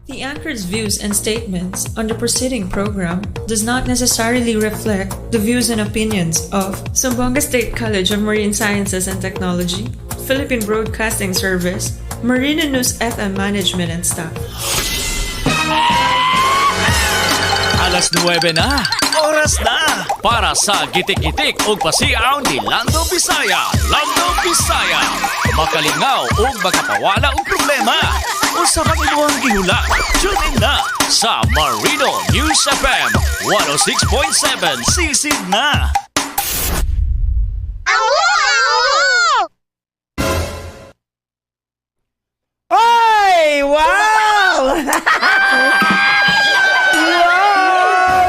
The anchor's views and statements on the preceding program does not necessarily reflect the views and opinions of Zamboanga State College of Marine Sciences and Technology, Philippine Broadcasting Service, Marina News FM management and staff. Alas 9 na. Oras na para sa gitik-gitik ug pasiaw ni Lando Bisaya. Lando Bisaya. Makalingaw ug makapawala og problema. Usa pang imuhang gihula. Tune in na sa Marino News FM 106.7. Sisid na. Awu! Ay! Wow! Wow!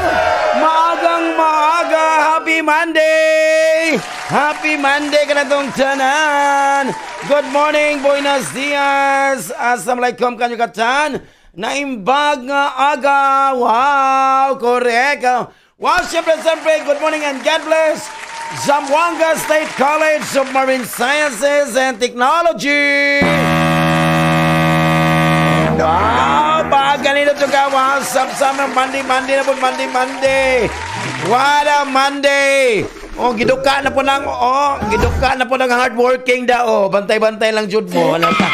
Maagang maaga! Happy Monday! Happy Monday kanatong tanan! Good morning, buenos dias! Assalamualaikum kanyo katan! Naimbag nga aga! Wow! Correct! Wow, siyempre, siyempre, good morning and God bless! Zamboanga State College of Marine Sciences and Technology! Wow, baga nito ito ka. Wow, sam-sam ang Monday, Monday na po, Monday, Monday. What a Monday. Oh, giduka na po ng, oh, giduka na po ng hardworking da, oh. Bantay-bantay lang jud mo. Wala ka.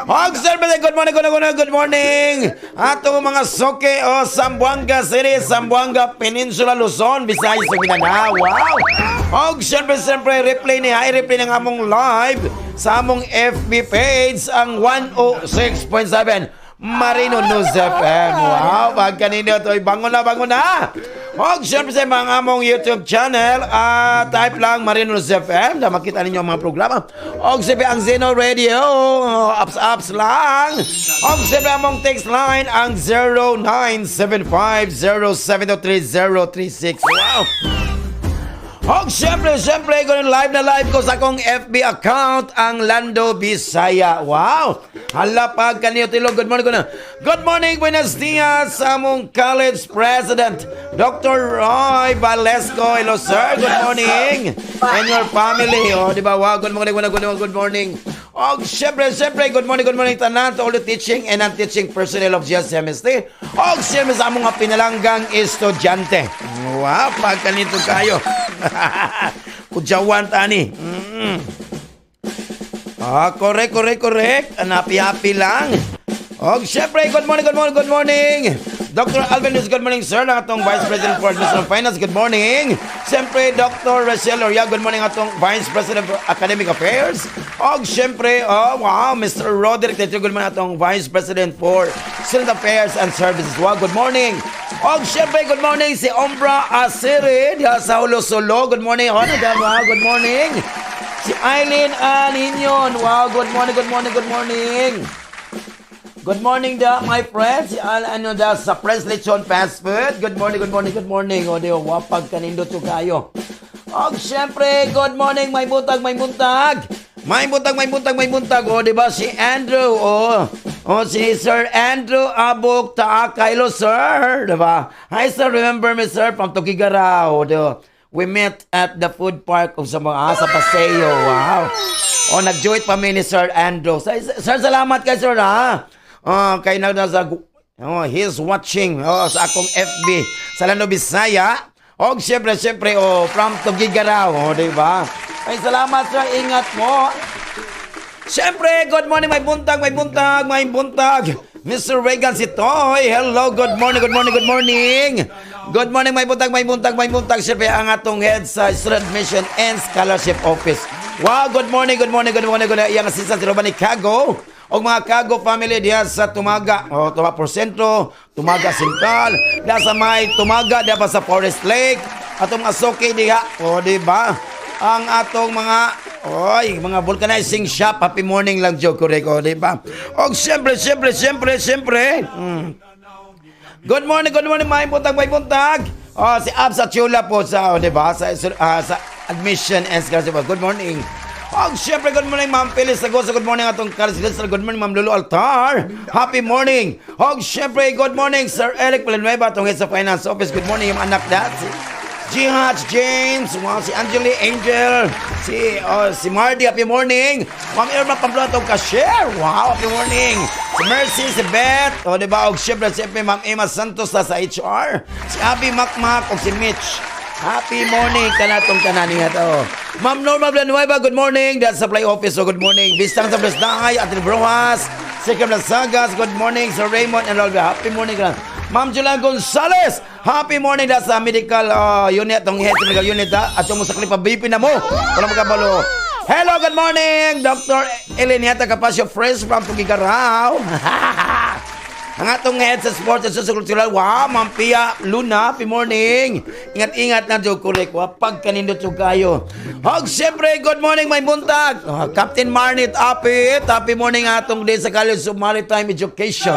Og sir, good morning, good morning, good morning. Ato mga soke o Zamboanga City, Zamboanga Peninsula, Luzon, Visayas ug Mindanao. Wow. Og syempre, syempre, replay ni hi replay ng among live sa among FB page ang 106.7 Marino News FM. Wow, pag kanino to, bangon na, bangon na. Og syempre sa mga among YouTube channel, type lang Marino News FM na makita ninyo ang mga programa. Og siyempre ang Zeno Radio, ups ups lang. Og siyempre among text line ang 0975-073-036. Wow! Og siyempre, siyempre, kung live na live ko sa akong FB account, ang Lando Bisaya. Wow! Hala pag kaniyo tilog. Good morning ko na. Good morning, buenos dias sa among college president, Dr. Roy Valesco. Hello, sir. Good morning. And your family. Oh, di ba? Wow, good morning, good morning, good morning. Og siyempre, siyempre, good morning tanan to all the teaching and non-teaching personnel of GSMST. Og siyempre sa among mga pinalanggang estudyante. Wow, pagkanito kayo. Kudyawan tani. Ah, correct, correct, correct. Happy, happy lang. Og syempre, good morning, good morning, good morning. Dr. Alvin Luis, good morning, sir. Ang atong Vice President for Administration and Finance, good morning. Siyempre, Dr. Rachel Oria, good morning atong Vice President for Academic Affairs. Og syempre, oh, wow, Mr. Roderick Tetro, good morning atong Vice President for Student Affairs and Services. Wow, good morning. Og syempre, good morning si Ombra Asiri diha sa Jolo-Solo. Good morning. Oh, wow, good morning. Si Eileen Aninyon. Wow, good morning, good morning, good morning. Good morning da, my friends. Si Al ano da sa Press Lechon Fast Food. Good morning, good morning, good morning. O di wapag kanindot to kayo. Og syempre, good morning, may buntag, may buntag. May buntag, may buntag, may buntag. O di ba si Andrew? O, oh, si Sir Andrew Abok Taaka. Hello, sir. Di ba? Hi, sir. Remember me, sir, from Tuguegarao. Di ba? We met at the food park of sa mga sa Paseo. Wow. O, nag-join pa mi ni Sir Andrew. Sir, sir, salamat kay sir, ha. Oh, kay na sa oh, he's watching, oh, sa akong FB sa Lando Bisaya. Og syempre, syempre, oh, from Tuguegarao, oh, di ba? Ay, salamat, sir. Ingat mo. Siyempre, good morning, may buntag, may buntag, may buntag. Mr. Reagan Sitoy, hello, good morning, good morning, good morning. Good morning, may buntag, may buntag, may buntag. Siyempre, ang atong head sa Student Admission and Scholarship Office. Wow, good morning, good morning, good morning, good morning. Iyang assistant si Robani Cago. O mga Cago family diha sa Tumaga. O, Tumaga por Sentro, Tumaga Central, diha sa may Tumaga, diha pa sa Forest Lake. Atong mga suki diha. O, di ba? Ang atong mga oy, mga vulcanizing shop, happy morning lang Joe Correct, di ba? Og siyempre, siyempre, siyempre, siyempre. Good morning, good morning, may buntag, may buntag. Oh, si Abs Atiola po sa, oh, di ba? Sa admission and scholarship. Good morning. Og siyempre, good morning, Ma'am Phyllis Sagosa. Good morning atong Carlos Gilsar. Good morning, Ma'am Lulu Altar. Happy morning. Og siyempre, good morning, Sir Eric Villanueva, atong head sa Finance Office. Good morning, yung anak na. Si, Jihad James, wow, si Angeli Angel, si oh, si Mardy, happy morning. Ma'am Irma Pamplona, ka-share. Wow, happy morning. Si Mercy, si Beth, o di ba, og syempre, syempre, Ma'am Emma Santos sa HR, si Abby Macmac, og si Mitch. Happy morning kanatong tanan nga to. Ma'am Norma Villanueva, good morning. That's supply office, so good morning. Bistang sa Bresdahay, Ate Brojas, Sikam Lasagas, good morning. Sir Raymond and Rolga, happy morning ka. Ma'am Julian Gonzalez, happy morning. That's sa medical unit, tong head sa medical unit, ha. At yung mo sa klipa, BP na mo. Wala magkabalo. Hello, good morning, Dr. Eleniata Capasio, fresh from Tuguegarao. Ang atong head sa sports and social cultural, wow, Ma'am Pia Luna, happy morning. Ingat-ingat na jud, correct. Wa pagkanindot jud kayo. Hog, siyempre, good morning, may buntag. Oh, Captain Marnit Apit, happy morning atong day sa College of Maritime Education.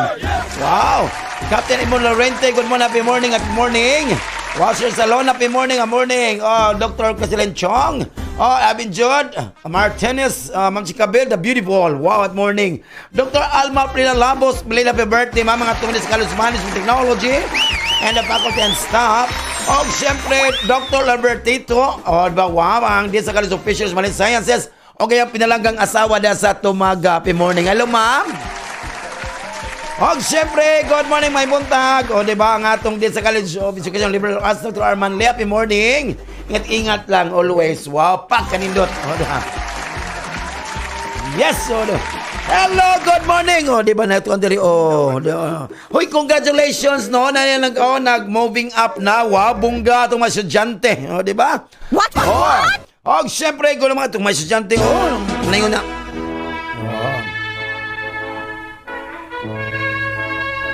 Wow. Captain Imon Lorente, good morning, happy morning, happy morning. Wow, Sir Salon, happy morning, happy morning. Oh, Dr. Casilen Chong. Oh, Abin Jude, Martinez, Ma'am Chicabel, the beautiful. Wow, at morning. Dr. Alma Prila Labos, belated happy birthday, ma'am, mga tumanis sa College Management Technology and the faculty and staff. Oh, siyempre, Dr. Albertito, oh, diba, wow, ang di sa College of Fisheries Marine Sciences. O kaya pinalanggang asawa na sa Tumaga. Happy morning. Hello, ma'am. Og siyempre, good morning, may buntag. O, di ba, ang atong din sa College of Education Liberal Arts, Dr. Arman Lee, happy morning. Ingat-ingat lang always. Wow, pagkanindot. O, di ba? Yes, o, di. Hello, good morning. O, di ba na ito ang diri? O, di, o. Hoy, congratulations, no? Na, nag, oh, nag-moving up na. Wow, bungga itong mga estudyante. O, di ba? What? What? Oh, What? og siyempre, kung mga itong mga estudyante, oh, na yun na. Oh.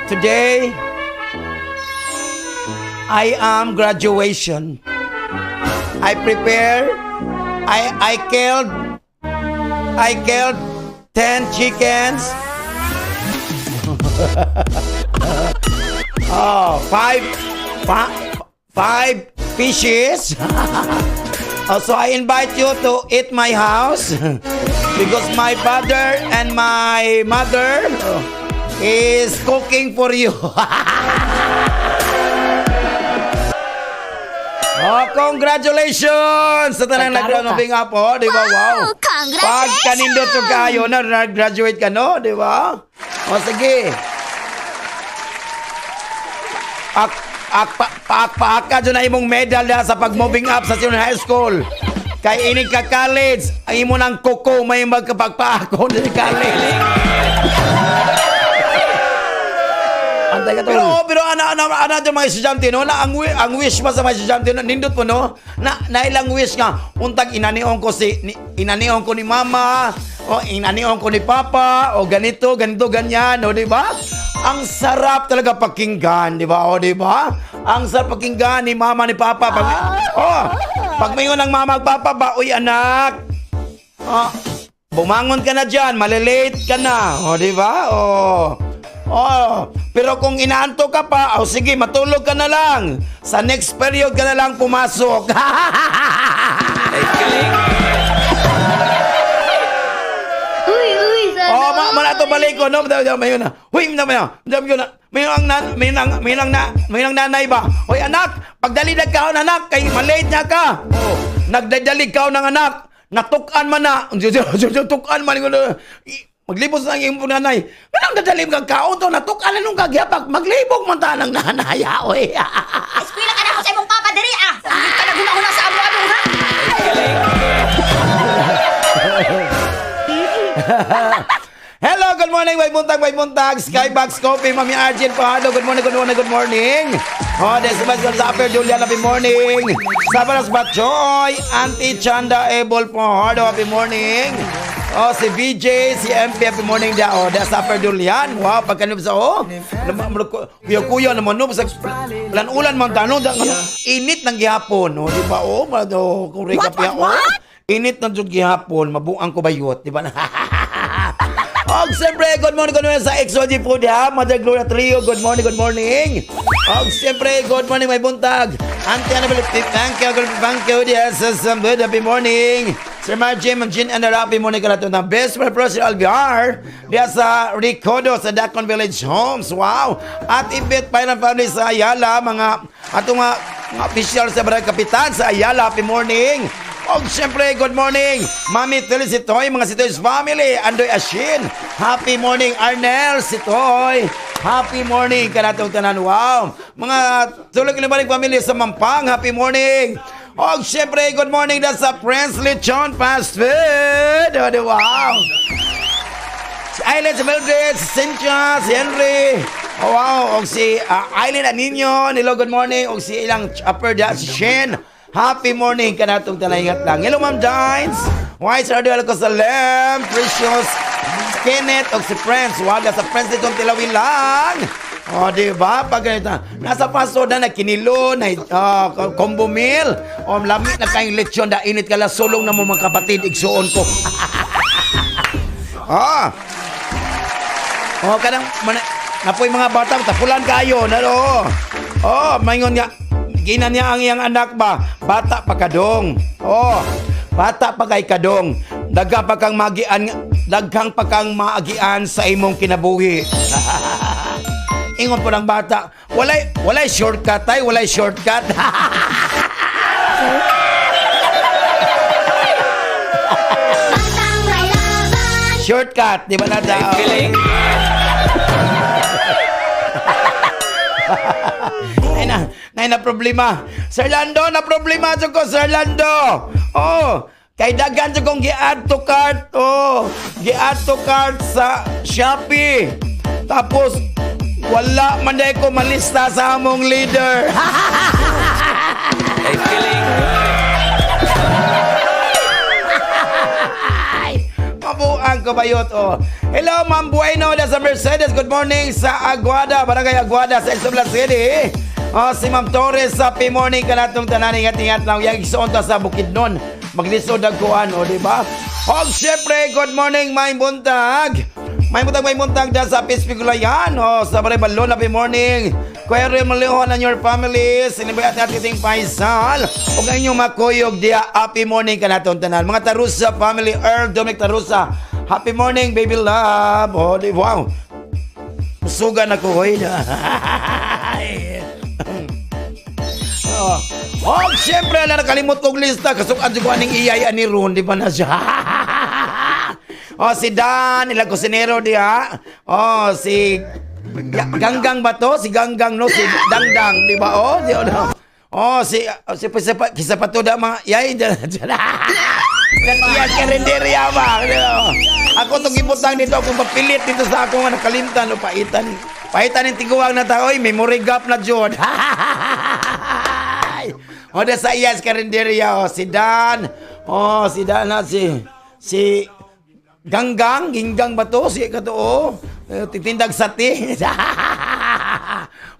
Today, I am graduation. I prepare. I killed 10 chickens. Oh, five fishes. Oh, so I invite you to eat my house because my father and my mother, oh, is cooking for you. Oh, congratulations sa tanang Nagkaro ka. nag-moving up, oh, di ba? Wow. Wow, congratulations! Pagkanindot yung kayo na graduate ka, no? Di ba? O, sige. Ak, ak, pa, paak, paak ka dyan na imong medal na sa pag-moving up sa senior high school. Kay inig ka college, ang imo ng kuko may magkapagpaako sa college. Antay ka to. Pero pero ana ana ana yung mga estudyante, no, na ang wish pa sa mga estudyante, no, nindot po, no, na nailang wish nga untag inanion ko si ni, inanion ko ni mama o inanion ko ni papa o ganito ganito ganyan, no, di ba? Ang sarap talaga pakinggan, di ba? O, di ba? Ang sarap pakinggan ni mama ni papa pag, oh, pag mayon ang mama at papa ba, "Uy anak, oh, bumangon ka na dyan, malilate ka na." O, di ba? O. Oh, pero kung inaantok ka pa, oh, sige, matulog ka na lang. Sa next period ka na lang pumasok. Ay, galing. Uy, uy, sana. Oh, ma mana to balik ko, no? Mayon na. Huy, na mayon. Mayon na. Mayon ang nan, mayon ang mayon ang na, mayon ang nanay ba? "Hoy anak, pagdali na ka anak, kay malate na ka." Oh, nagdadalig ka ng anak. Natukan man na. Tukan man ko. Maglibos na ang iyong nanay. Anong dadalim kang kaon to? Natukan na nung kagyapak. Maglibog man ta ng nanay. Oy. Eskwela ka na ako sa imong papa diri ah. Hindi ka naguna-una sa amo adong ha. Galing. Hello, good morning, may buntag, may buntag. Skybox Coffee, Mami Arjun Pahado. Good morning, good morning, good morning. Oh, this is sa Upper Julian, happy morning. Sabanas Batchoy, Auntie Chanda Ebol Pahado, happy morning. Oh, si VJ, si MP, happy morning da. Oh, that's Upper Julian. Wow, pagkanib sa oh. Kuya kuya naman no, sa ulan-ulan man tanong, da, ano, init ng gihapon, oh, di ba? Oh, oh, kung What, pa, what, oh. what? Init ng jud gihapon, mabuang ko bayot, di ba? Og siyempre, good morning sa XOG Food ha. Mother Gloria Trio, good morning, good morning. Og siyempre, good morning, may buntag. Auntie Annabel, thank you, good, thank you. Yes, good, happy morning. Sir Margie, Ma'am Jean, and happy morning ka na best friend pro, Sir Alviar. Diya sa Ricodo, sa Dacon Village Homes. Wow. At Ibet Pairan Family sa Ayala, mga, ato nga, Mga official sa Barangay Kapitan sa Ayala, happy morning. Og siyempre, good morning, Mami Tuloy Sitoy, mga Sitoy's family, Andoy Ashin. Happy morning, Arnel Sitoy. Happy morning kanatong tanan. Wow. Mga tuloy kalimaring family sa Mampang, happy morning. Og siyempre, good morning na sa Prince Lechon Fast Food. Oh, wow. Si Aileen, si Mildred, si Cynthia, si Henry. Oh, wow. Og si Aileen Anino, nilo, good morning. Og si ilang upper da, si Shen. Happy morning kanatong tanan, ingat lang. Hello, Ma'am Dines. Why, Sir Adel Cosalem, Precious, si Kenneth, og si Prince. Waga sa Prince itong tilawin lang. O, di ba? Pag ganito, nasa paso na nagkinilo, na combo meal. O, lamit na kayong lechon, da init ka lang, sulong na mo mga kapatid, igsuon ko. Ah. Oh, kanang man, napoy mga bata tapulan kayo na oh. Oh, maingon nga gina niya ang iyang anak ba? Bata pa kadong. Oh, bata pa kay kadong. Dagha pa kang magian, daghang pa kang maagian sa imong kinabuhi. Ingon po ng bata, walay shortcut ay, walay shortcut. Batang may laban. Shortcut, di ba na daw? Feeling. Ay na, nay na problema. Sir Lando, na problema jud ko, Sir Lando. Oh, kay daghan jud kong gi-add to cart. Oh, gi-add to cart sa Shopee. Tapos wala man dahil ko malista sa among leader. Ay, feeling. Mabuang kabayot, oh. Hello, Ma'am Bueno da sa Mercedes. Good morning sa Aguada, Barangay Aguada sa Isabela City. Oh, si Ma'am Torres sa morning kanatong tanan, ingat-ingat lang. Yang igsuon ta sa Bukidnon. Maglisod ang kuan, oh, di ba? Og syempre, good morning, may buntag. May buntag, may buntag dyan sa Pispigulayan. Oh, sa Barangay Balon, happy morning. Kuya Rem Leon and your family. Sinibay at atiting Faisal. O ang inyong makuyog diya, happy morning kanatong tanan. Mga Tarusa family, Earl Dominic Tarusa. Happy morning, baby love. Oh, di, wow. Suga na ko, hoy. Oh. Oh, siyempre, ala, nakalimot kong lista. Kasukan ko aning iyay ani Ron, di ba na siya? Oh, si Dan, ilang kusinero diha. Oh, si Ganggang ba to? Si Ganggang, no? Si Dangdang, di ba? Oh, di oh, oh, si oh, si si kisa pa to da mga yay dyan. Nang iyan ka rin diri, ba? Ako tong gibutang dito, akong papilit dito sa ako nga nakalimtan o paitan. Paitan yung tiguang na tao, oy, memory gap na jud. O da sa iyas karinderya, o si Dan. O si Dan na si si Ganggang, Ginggang ba to? Si kato o. Eh, titindag sati.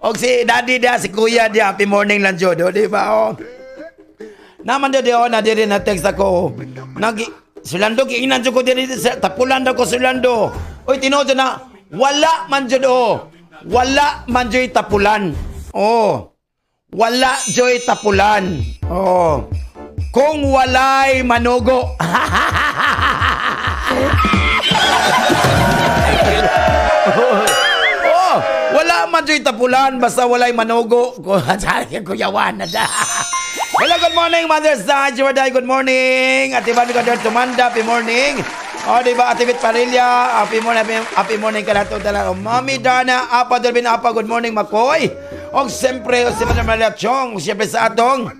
Og si Daddy dia, si Kuya dia, happy morning lang jud, o, di ba? O. Naman dia dia na diri na text ako. Nag Silando giingnan jud ko diri sa tapulan daw ko Silando. Oy, tinuod jud na wala man jud oh. Wala man jud tapulan. Oh. Wala joy tapulan. Oh. Kung walay manugo. Oh, wala man joy tapulan basta walay manugo. Kuyawan na siya. Hello, good morning, Mother's Day. Jordan, good morning. Ate Bobby Cordero Tumanda, happy morning. O, di ba, Ate Bit Parilla, happy morning, happy, happy morning ka na to talaga. Mami Dana, Apa Dolvin Apa, good morning, Makoy. O, siyempre, o, si Madam Maria Chong, siyempre sa atong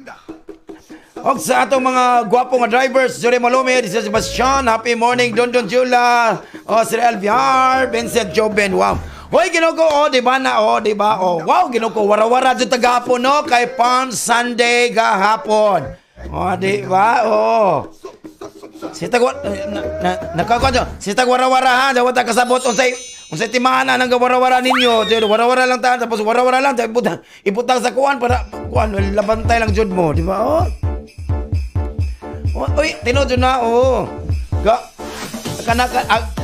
Og sa atong mga gwapo nga drivers, Jure Malome, si Sebastian, happy morning, Don Don Jula, o Sir LVR, Vincent Joben, wow. Hoy, Ginoo ko, oh, di ba na, oh, di ba, oh, wow, Ginoo ko, warawara dyan tagahapon, no, kay Palm Sunday gahapon. Oh, di ba, oh. Si tagwa na, na, nakakuha dyan. Si tagwarawara ha, daw ta kasabot unsay timaan ang warawara ninyo. Di, warawara lang ta tapos warawara lang ibutang, ibutang sa kuan para kuan labantay lang jud mo, di ba? Oh. Oh, uy, tinuod jud na, oh. Ga kana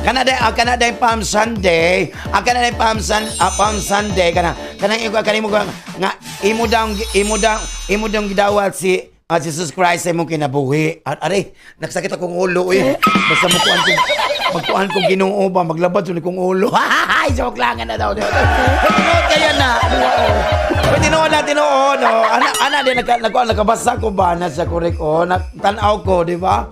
kana day kana day Palm Sunday, kana day Palm Sunday kana kanang imo kanimo nga imo daw gidawat si Jesus Christ sa imong kinabuhi. Aray, nagsakit akong ulo uy. Basta mo kuan. Pagkuhan ko Ginoo ba, maglabad sa kong ulo. Ay, joke lang na daw. Tinuod kaya na. Oo. Uy, tinuod na, tinuod. Oh. Ana, ana, di, nakabasa ko ba na sa korek. Oh, tanaw ko, di ba?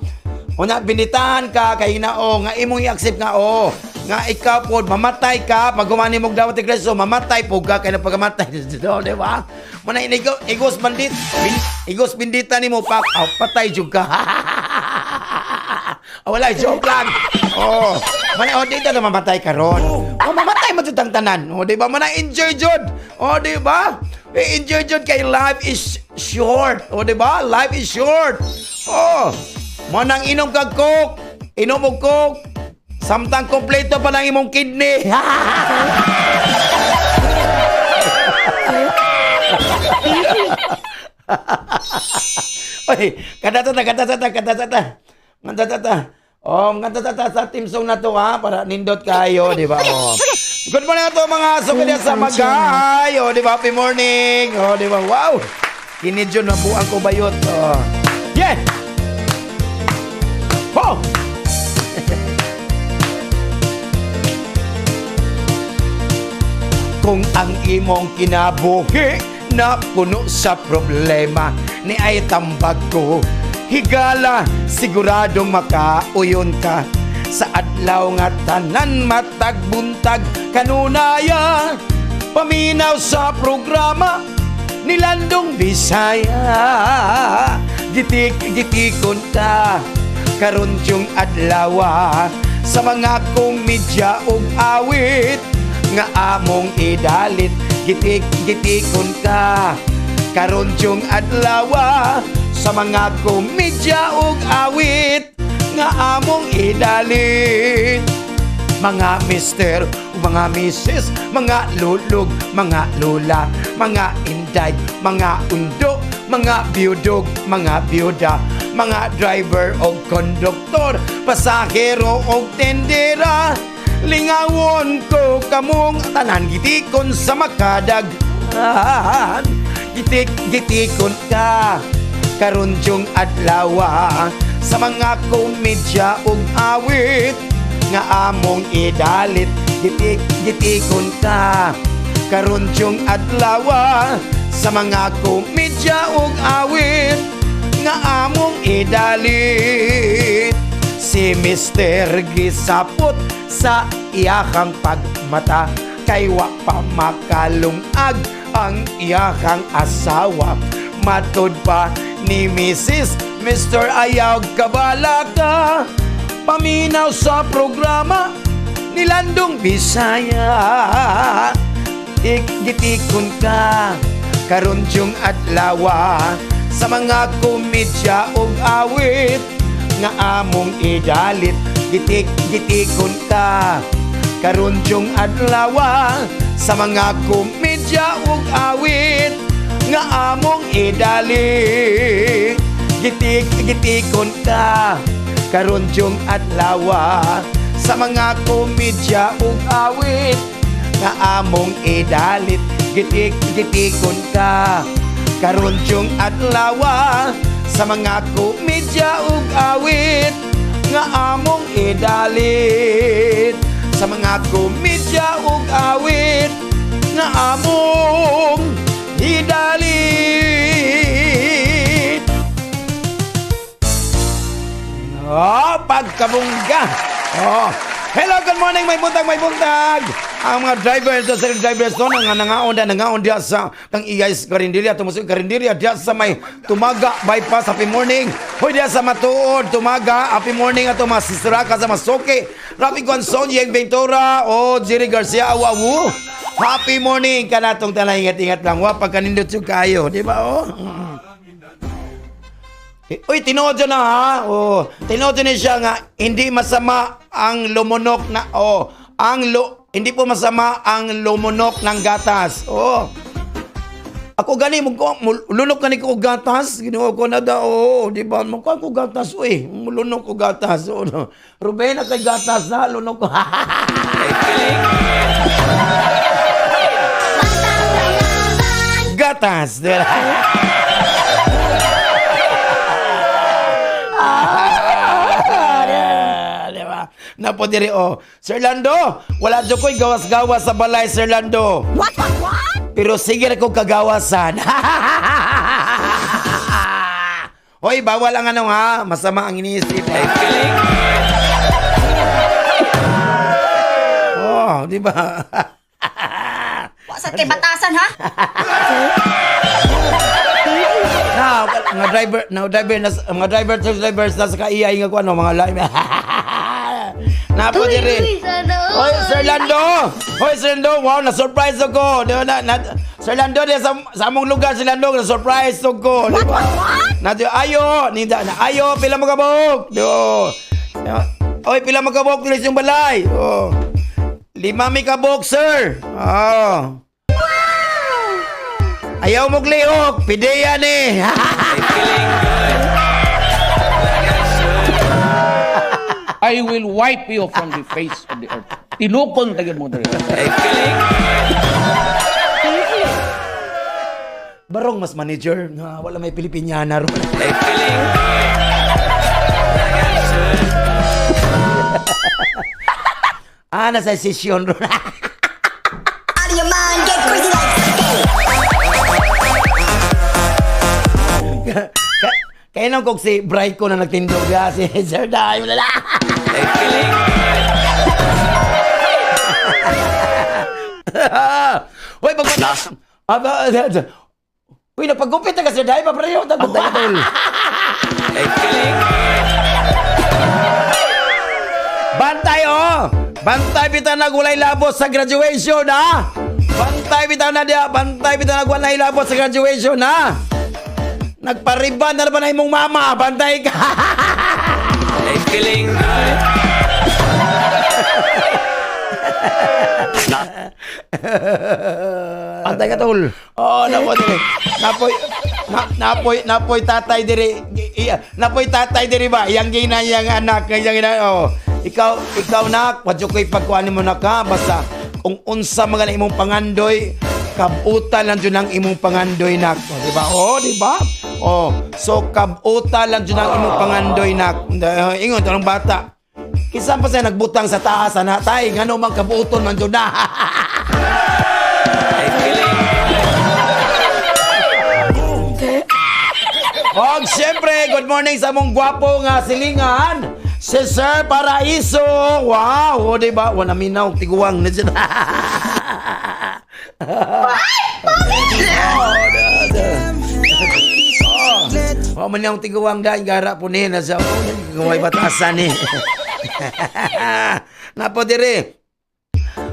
Una, binitahan ka kay Ginoo nga imong i-accept nga oh nga ikaw pod mamatay ka pag gumani mong dawat ni Kristo, mamatay po ka kay pagkamatay, di ba? Muna inigo igos bandit bin, igos bindita nimo pak, oh, patay jud ka. Oh, wala, joke lang. Oh, mana oh, dito na mamatay karon. Oh, mamatay man jud ang tanan. Oh, di ba? Mana enjoy jud. Oh, di ba? Eh, enjoy jud kay life is short. Oh, di ba? Life is short. Oh, mo nang inom kag Coke, inom og Coke. Samtang kompleto pa lang imong kidney. Oy, kada ta kada ta kada ta. Nganta ta ta. Oh, nganta ta sa team song na to ha para nindot kayo, di ba? Oh. Good morning ato mga suki sa Magay. Oh, di ba? Happy morning. Oh, di ba? Wow. Kini jud nabuang ko bayot. Oh. Yeah. Ho! Kung ang imong kinabuhi na puno sa problema ni ay tambag ko, higala, siguradong makauyon ka sa adlaw nga tanan matagbuntag kanunaya. Paminaw sa programa ni Landong Bisaya, gitik gitikon ta karon yung adlawa sa mga komedya ug awit nga among idalit. Gitik gitikon ka karon yung adlawa sa mga komedya ug awit nga among idalit. Mga mister, mga misis, mga lulog, mga lula, mga inday, mga undo, mga biyudog, mga biyuda, mga driver o konduktor, pasahero o tendera. Lingawon ko kamong tanan, gitikon sa makadaghan. Gitik, gitikon ka karon yung adlawa sa mga komedya ug awit nga among idalit. Gitik gitikon ka karon yung adlawa sa mga komedya ug awit nga among idalit. Si Mr. Gisapot sa iyakang pagmata kay wa pa makalungag ang iyakang asawa. Matod pa ni Mrs. Mr. Ayaw kabala ka, paminaw sa programa ni Landong Bisaya. Gitikon ka karon yung adlawa sa mga komedya ug awit nga among idalit. Gitik gitikon ka karon yung adlawa sa mga komedya ug awit nga among idalit. Gitik gitikon ka karon yung adlawa sa mga komedya ug awit nga among idalit. Gitik gitikon ka karon yung adlawa sa mga komedya ug awit nga among idalit. Sa mga komedya ug awit nga among idalit. Oh, pagkabungga. Oh. Hello, good morning, may buntag, may buntag. Ang mga driver sa sa drivers to nga nangaon na nangaon diya sa kang Iyais Karinderya, tumusok Karinderya diya sa may Tumaga bypass, happy morning. Hoy diya sa Matuod, Tumaga, happy morning ato mga sisraka sa Masoke. Rafi Gonzon, Yeng Ventura, oh Jerry Garcia, awu awu. Happy morning kanatong tanan, ingat-ingat lang wa pagkanindot jud kayo, di ba oh? Uy, tinuod yun na ha. Oh, tinuod yun siya nga hindi masama ang lumunok na oh, ang lo, hindi po masama ang lumunok ng gatas. Oh. Ako gani mo lunok gani ko og gatas, Ginoo ko na da oh, di ba? Mo ko gatas uy, mulunok ko gatas. Oh, no. Ruben kay gatas na lunok ko. Gatas, di ba? Ah, di ba? Napo diri oh. Sir Lando, wala jud ko'y gawas-gawas sa balay, Sir Lando. What, what, what? Pero sige na kong kagawasan. Hoy, bawal ang ano ha. Masama ang iniisip. Oh, di ba? Wa kay batasan, ha? Na, mga driver, na driver na mga driver drivers nasa kaiyay nga ko ano mga laim. Napo diri. Hoy, Sir Lando! Hoy, Sir Lando! Wow, na-surprise ako! Di ba na, Sir Lando, di, sa among lugar, Sir Lando, na-surprise ako! Di ba? Na, di, ayo! Ninda, na, ayo! Pila mo kabuk! Di ba? Oy, pila mo kabuk? Tulis yung balay! Oh. 5 mi kabuk, sir! Oh. Ayaw mo glihok! Pideya ni! I will wipe you from the face of the earth. Tinukon tagin mo diri. Barong mas manager na wala may Pilipiniana ron. Ah, nasa session ron. Out of your mind, get crazy like Kaya nung kog si bride ko na nagtindog ya, si Sir Dai, wala. Hoy, pag Aba, uy, napagupit na ka, Sir Dai, papareho. Antay ka, tol. Bantay, oh! Bantay bitaw na gulay labot sa graduation, ha? Bantay bitaw na diya, bantay bitaw na gulay labot sa graduation, ha? Nagpariban na naman na imong mama, bantay ka! Antay ka, tol. Oh, napo diri. Napoy na, napoy napoy tatay diri. Napoy tatay diri ba? Yang gina yang anak, yang gina. Oh. Ikaw ikaw nak, wadyo koy pagkuan mo na ka basta kung unsa mga na imong pangandoy, kabutan lang jud ang imong pangandoy nak. Oh, di ba? Oh, di ba? Oh, so kabutan lang jud ang imong pangandoy nak. Ingon tanong bata. Kinsa pa siya nagbutang sa taas ana tay, ngano man kabuton man jud na. Og siyempre, good morning sa mong gwapo nga silingan, si Sir Paraiso. Wow, o, di ba? Wala minaw, tiguang na siya. Oh, man yung tiguang dahil gara po niya na siya. Oh, gaway batasan ni. Napo dire.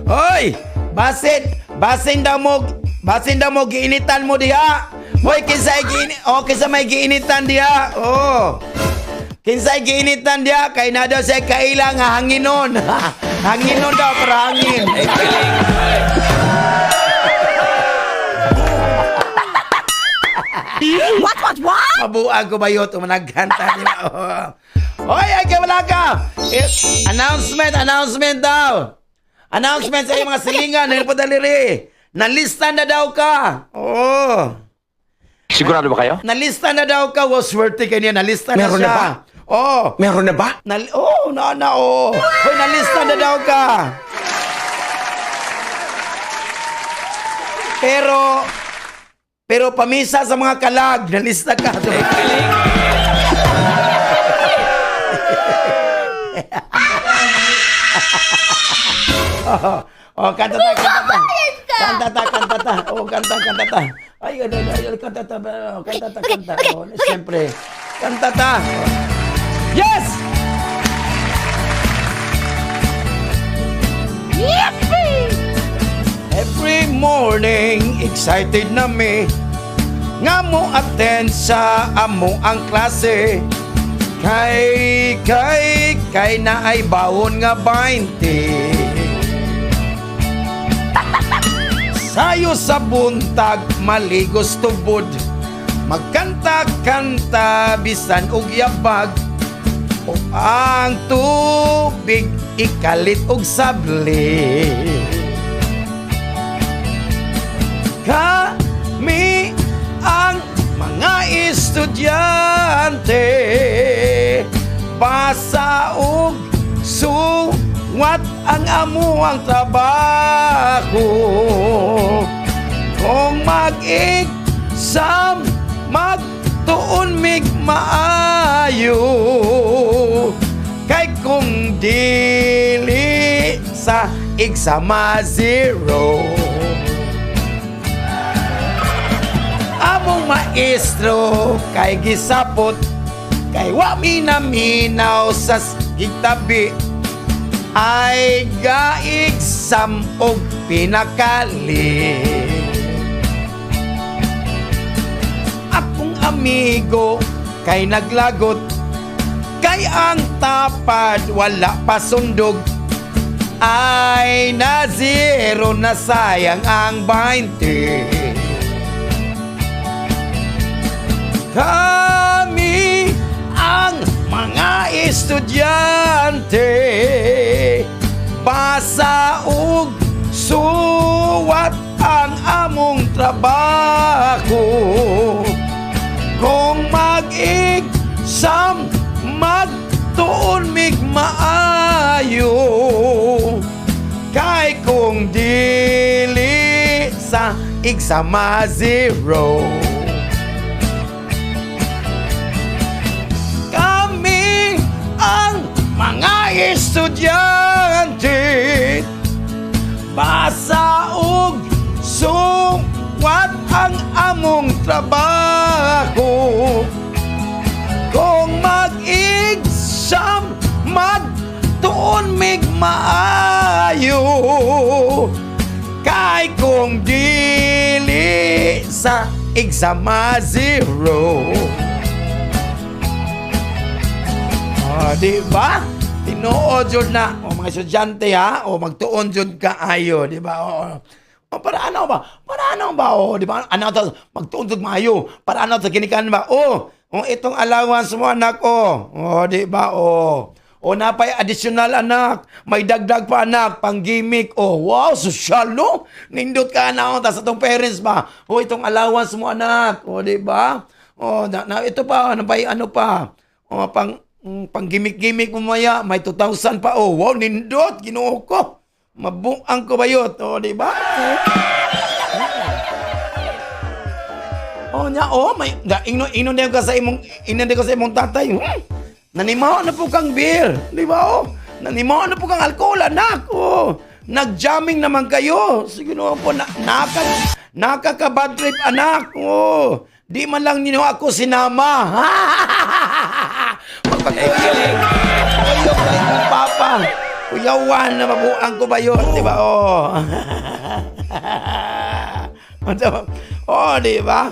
Hoy, basin daw mo giinitan mo diha. Hoy, kinsay giini, oh, kinsa may giinitan diha. Oh. Kinsay giinitan diha kay na daw siya kaila nga hanginon. Hanginon daw para hangin. What, what, what? Mabuag ko ba yun? Tumanagkanta nila. Oh. Hoy, ay kawala ka! Eh, announcement, announcement daw! Announcement sa iyong mga silingan, ano po daliri? Nalista na daw ka! Oh. Sigurado ba kayo? Nalista na daw ka. Wow, swerte ka niya. Nalista na Meron siya. na ba? Oh. Meron na ba? Oh, na, na, oh. Hoy, nalista na daw ka. Pero, pero pamisa sa mga kalag, nalista ka. Oh, oh, kanta ta, kanta ta. Kanta ta, kanta ta. Oh, kanta, kanta ta. Ay, ay, ay, ay, kanta ta, oh, kanta ta, kanta. Oh, siyempre. Kanta ta. Yes! Every morning, excited na mi nga mo attend sa amo ang klase. Kay, kay, kay na ay bawon nga 20. Sayo sa buntag, maligos tubod. Magkanta-kanta, bisan og yabag. O ang tubig, ikalit og sabli. Kami ang mga estudyante, basa og sulat. Suwat ang amuang trabaho. Kung mag-exam, magtuon mig maayo. Kay kung dili sa exam zero. Among maestro kay gisapot, kay wa minaminaw sa gitabi, ay ga-exam og pinakali. Akong amigo kay naglagot, kay ang tapad wala pa sundog, ay na zero na, sayang ang 20. Kami ang mga estudyante, basa ug suwat ang among trabaho. Kung mag-exam, magtuon mig maayo. Kay kung dili sa exam zero. Kami ang mga estudyante, basa ug suwat ang among trabaho. Kung mag-exam, magtuon mig maayo. Kay kung dili sa exam zero. Oh, di ba? Tinuod jud na. O mga estudyante ha, o magtuon jud kaayo, di ba? O, o para ano ba? Para ano ba? O, di ba? Ano to? Magtuon jud maayo. Para ano sa ginikan ba? O, o itong allowance mo, anak, o. O, di ba? O. O napay additional, anak. May dagdag pa, anak, pang gimmick. O, wow, social, no? Nindot ka na o, tas atong parents ba? O itong allowance mo, anak. O, di ba? O, na, ito pa, ano pa, ano pa? O, pang gimmick-gimmick mo maya, may 2,000 pa. Oh, wow, nindot, Ginoo ko. Mabuang ko bayot. O, di ba? Oh, nya, oh, may da, ingno ingno din ka sa imong ingno din ka sa imong tatay. Nanimaw na po kang beer, di ba? Oh, nanimaw na po kang alcohol, anak. Oh, nagjamming naman kayo. Sige naman po, nakaka-bad trip, anak. Oh, di man lang ninyo ako sinama. Magpag-ikilig. Kuyo ka imong papa. Kuyawan na mabuang ko ba yun, di ba? Oh. Oh, di ba?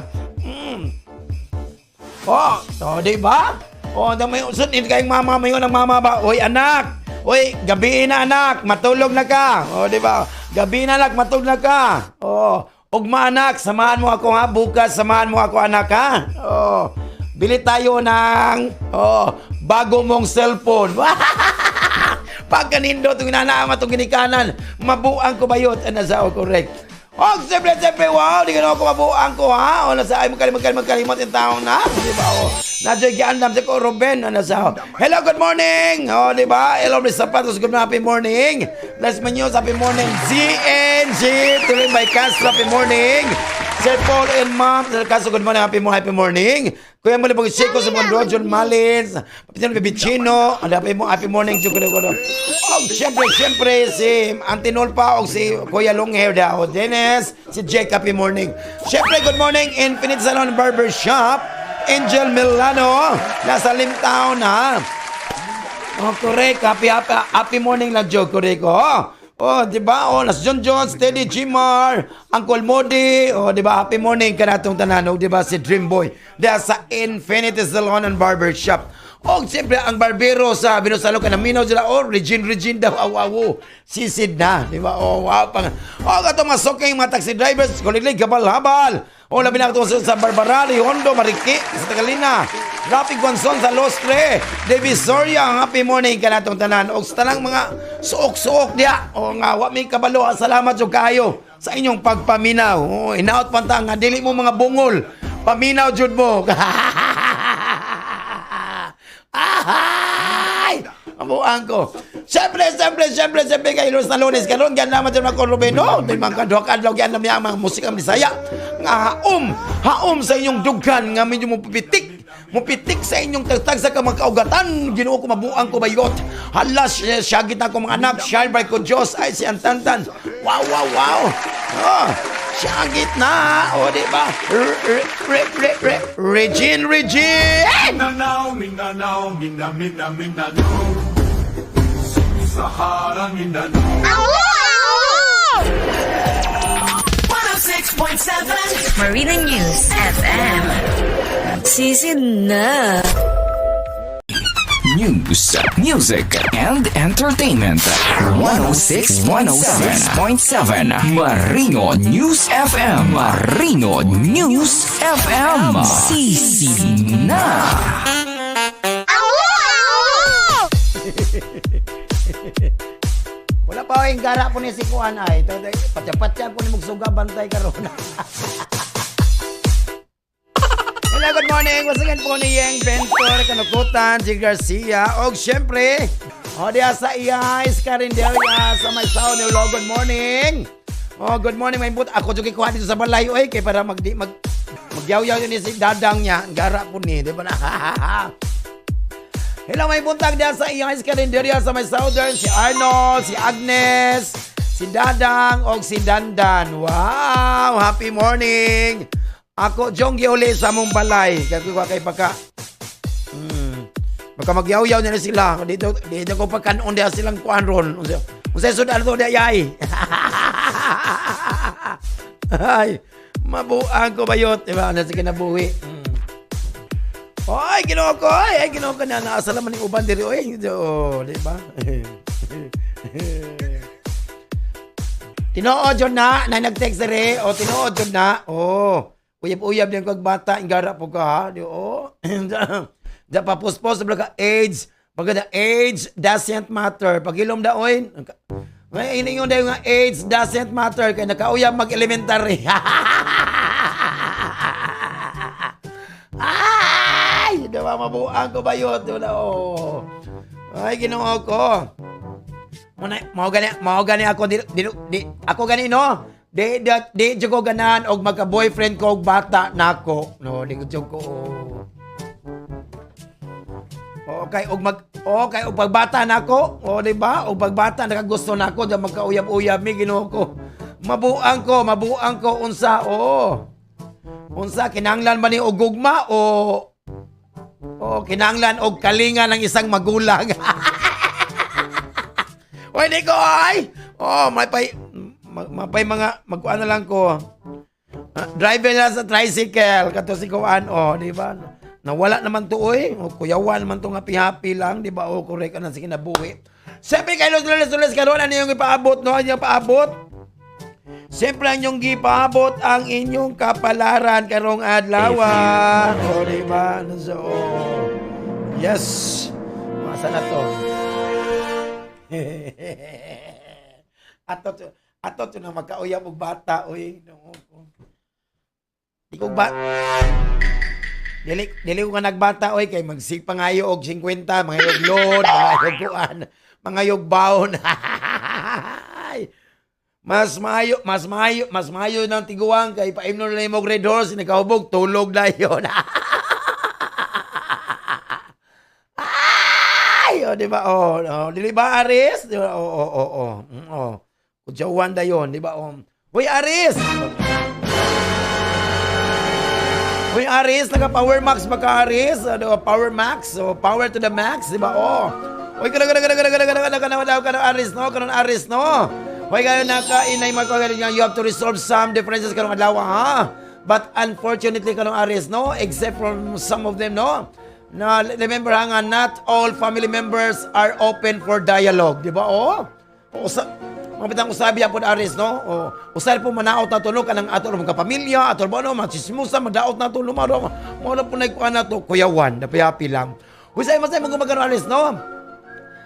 Oh, oh, di ba? Oh, da may usod ni kayong mama mayon ang mama ba? Oy, anak. Oy, gabi na, anak, matulog na ka. Oh, di ba? Gabi na, anak, matulog na ka. Oh, ugma, anak, samahan mo ako ha, bukas samahan mo ako, anak, ha. Oh, bili tayo ng oh, bago mong cellphone. Pagkanindo itong inanaama itong ginikanan, mabuang ko bayot. Ano sa oh, correct. Oh, siyempre, siyempre, wow, di ka na ako mabuang ko, ha? O, nasa ay, magkalimot, magkalimot, magkalimot yung taong na, di ba, o? Nadyo, giandam sa ko, Ruben, ano sa, hello, good morning! O, di ba? Hello, Miss Zapatos, good happy morning! Bless me news, happy morning! ZNG, tuloy by Castro, happy morning! Sir Paul and Ma'am, Sir Castro, good morning, happy morning, happy morning! Kuya Muli, Pag-Chico, sa mga John Malins, Papitan, Bibicino, happy, happy morning, Chukulo, kulo. Oh, siyempre, siyempre, si Antinolpa, o si Kuya Longhair, da, o Dennis, si Jake, happy morning. Siyempre, good morning, Infinite Salon Barber Shop, Angel Milano, nasa Limtown, ha? Oh, correct. Happy, happy, happy morning lang, Joe. Correct. Oh, oh, di ba? Oh, nas John John, Steady Gmar, Uncle Modi. Oh, di ba? Happy morning kanatong tanan. Oh, di ba? Si Dream Boy. Diya sa Infinity Salon and Barber Shop. Oh, siyempre, ang barbero sa Binusalo ka naminaw sila. Oh, Regine, Regine daw, aw, aw, sisid na. Di ba? Oh, wow. Pang, oh, katong mga sokeng mga taxi drivers, kuliglig, habal-habal. Oh, labi na katong sa Barbarali, Hondo, Mariki, sa Tagalina. Rafi Guanzon sa Lostre, David Soria, happy morning kanatong tanan. Og sa tanang mga suok-suok diya. O nga, wa mi kabalo. Salamat jud kaayo sa inyong pagpaminaw. O, inaot panta nga dili mo mga bungol. Paminaw jud mo. Ahay! Amuan ko. Siyempre, siyempre, siyempre, siyempre, kay Lunes na Lunes karon gan naman dyan mga Rubino. Di mga kadua kadlaw gan namin ang mga musika Bisaya. Nga haom, haom sa inyong dughan nga medyo mo pitik mupitik sa inyong tagtag sa kamang kaugatan. Ginoo ko, mabuang ko bayot. Hala, siya kita ko mga anak. Shine by ko Diyos ay si Antantan. Wow. Oh, siyagit na. O, di ba? Re, re, re, re, Regine, Regine! Mindanao, Mindanao, Mindanao, Mindanao, Sahara, Mindanao. 106.7 Marina News FM. Sisid na. News, music, and entertainment. 106.7 Marino News FM. Marino News FM. Sisi na. Wala pa yung gara po ni si Kuan ay. Patya-patya po ni Mugsuga bantay karon. Hello, good morning. Once again po ni Yeng Ventor, Kanukutan, G. Garcia. Og syempre, o diya sa Iyais, Carinderia, sa may sao ni Ulo. Good morning. Oh, good morning, may but. Ako jud kuha dito sa balay oy kay para mag mag magyaw-yaw yun ni si Dadang niya. Gara po ni, di ba na? Hello, may buntag diyan sa Iyais Carinderia sa may Southern, si Arnold, si Agnes, si Dadang, og si Dandan. Wow, happy morning! Ako, Jong giuli sa mong balay. Kaya ko kay baka, baka magyaw-yaw na sila. Dito, dito ko pagkanon diya silang kuan ron. Unsa unsa sud ato diya yay? Ay, mabuang ko bayot. Diba? Ano sa kinabuhi? Ay, Ginoo ko, ay, ay, Ginoo ko na naasa naman yung uban diri, oy. Oh, di ba? Tinuod jud na, na nag-text diri, o tinuod jud na. Oh, uyab-uyab din kag bata, ingara po ka ha. Di oh. Da pa puspos ka age, pagka age doesn't matter. Pagilom da oy. May iningon dayon nga age doesn't matter kay nakauyab mag-elementary. Ay! Di ba, mabuang ko ba yun? Di ba, oh. Ay, Ginoo ko. Muna, mao gani ako di, di, di, ako gani no. Di di di jud ko ganahan og magka-boyfriend ko og bata nako. No, di ko jud ko. Okay, og mag okay og pagbata nako, o di ba? Og pagbata nakagusto nako di magkauyab-uyab mi, Ginoo ko. Mabuang ko unsa, oo. Unsa kinahanglan ba ni og gugma o kinahanglan og kalinga ng isang magulang? Oy, di ko ay. Oh, may pay mapay mga magkuan na lang ko. Ah, driver na sa tricycle kato si kuan oh, di ba? Nawala naman to oy. O kuyawan naman to nga happy lang, di ba? O correct na sa kinabuhi. Siyempre kay Los Lunes Lunes karon ano yung ipaabot no? Ano yung ipaabot? Siyempre ang inyong gipaabot ang inyong kapalaran karong adlaw. O, di ba? Ano so, oh. Yes. Masa na to? Ato to na magkauyab og bata oy. No, di ko ba dili dili ko ka nagbata oy kay magsipa ngayo og 50, mga og load, mga og kuan, mga og baon. Ay. Mas maayo, mas maayo, mas maayo ng tiguang kay paimnon na imong Red Horse, nakahubog tulog na yon. Ay, oh, di ba? Oh, dili ba Aris? Di ba? Oh. Oh. Kudyawan dayon, di ba? Oh. Hoy Aris! Hoy Aris, naka Power Max ba ka Aris? Ano, Power Max, oh, power to the max, di ba? Oh. Hoy kana kana kana kana kana kana kana kana kana Aris no, kana Aris no. Hoy kayo naka inay magpagaling you have to resolve some differences karong adlaw ha. But unfortunately karong Aris no, except from some of them no. Na remember ha nga not all family members are open for dialogue, di ba? Oh. Usa mga bitang usabi po Aris no. Oh, usay po manaot na tulo kanang ato mga kapamilya, ato ba no, machismosa madaot na to lumaro. Mo na po nagkuan na to kuyawan, napayapi lang. Usay masay mo gumagano Aris no.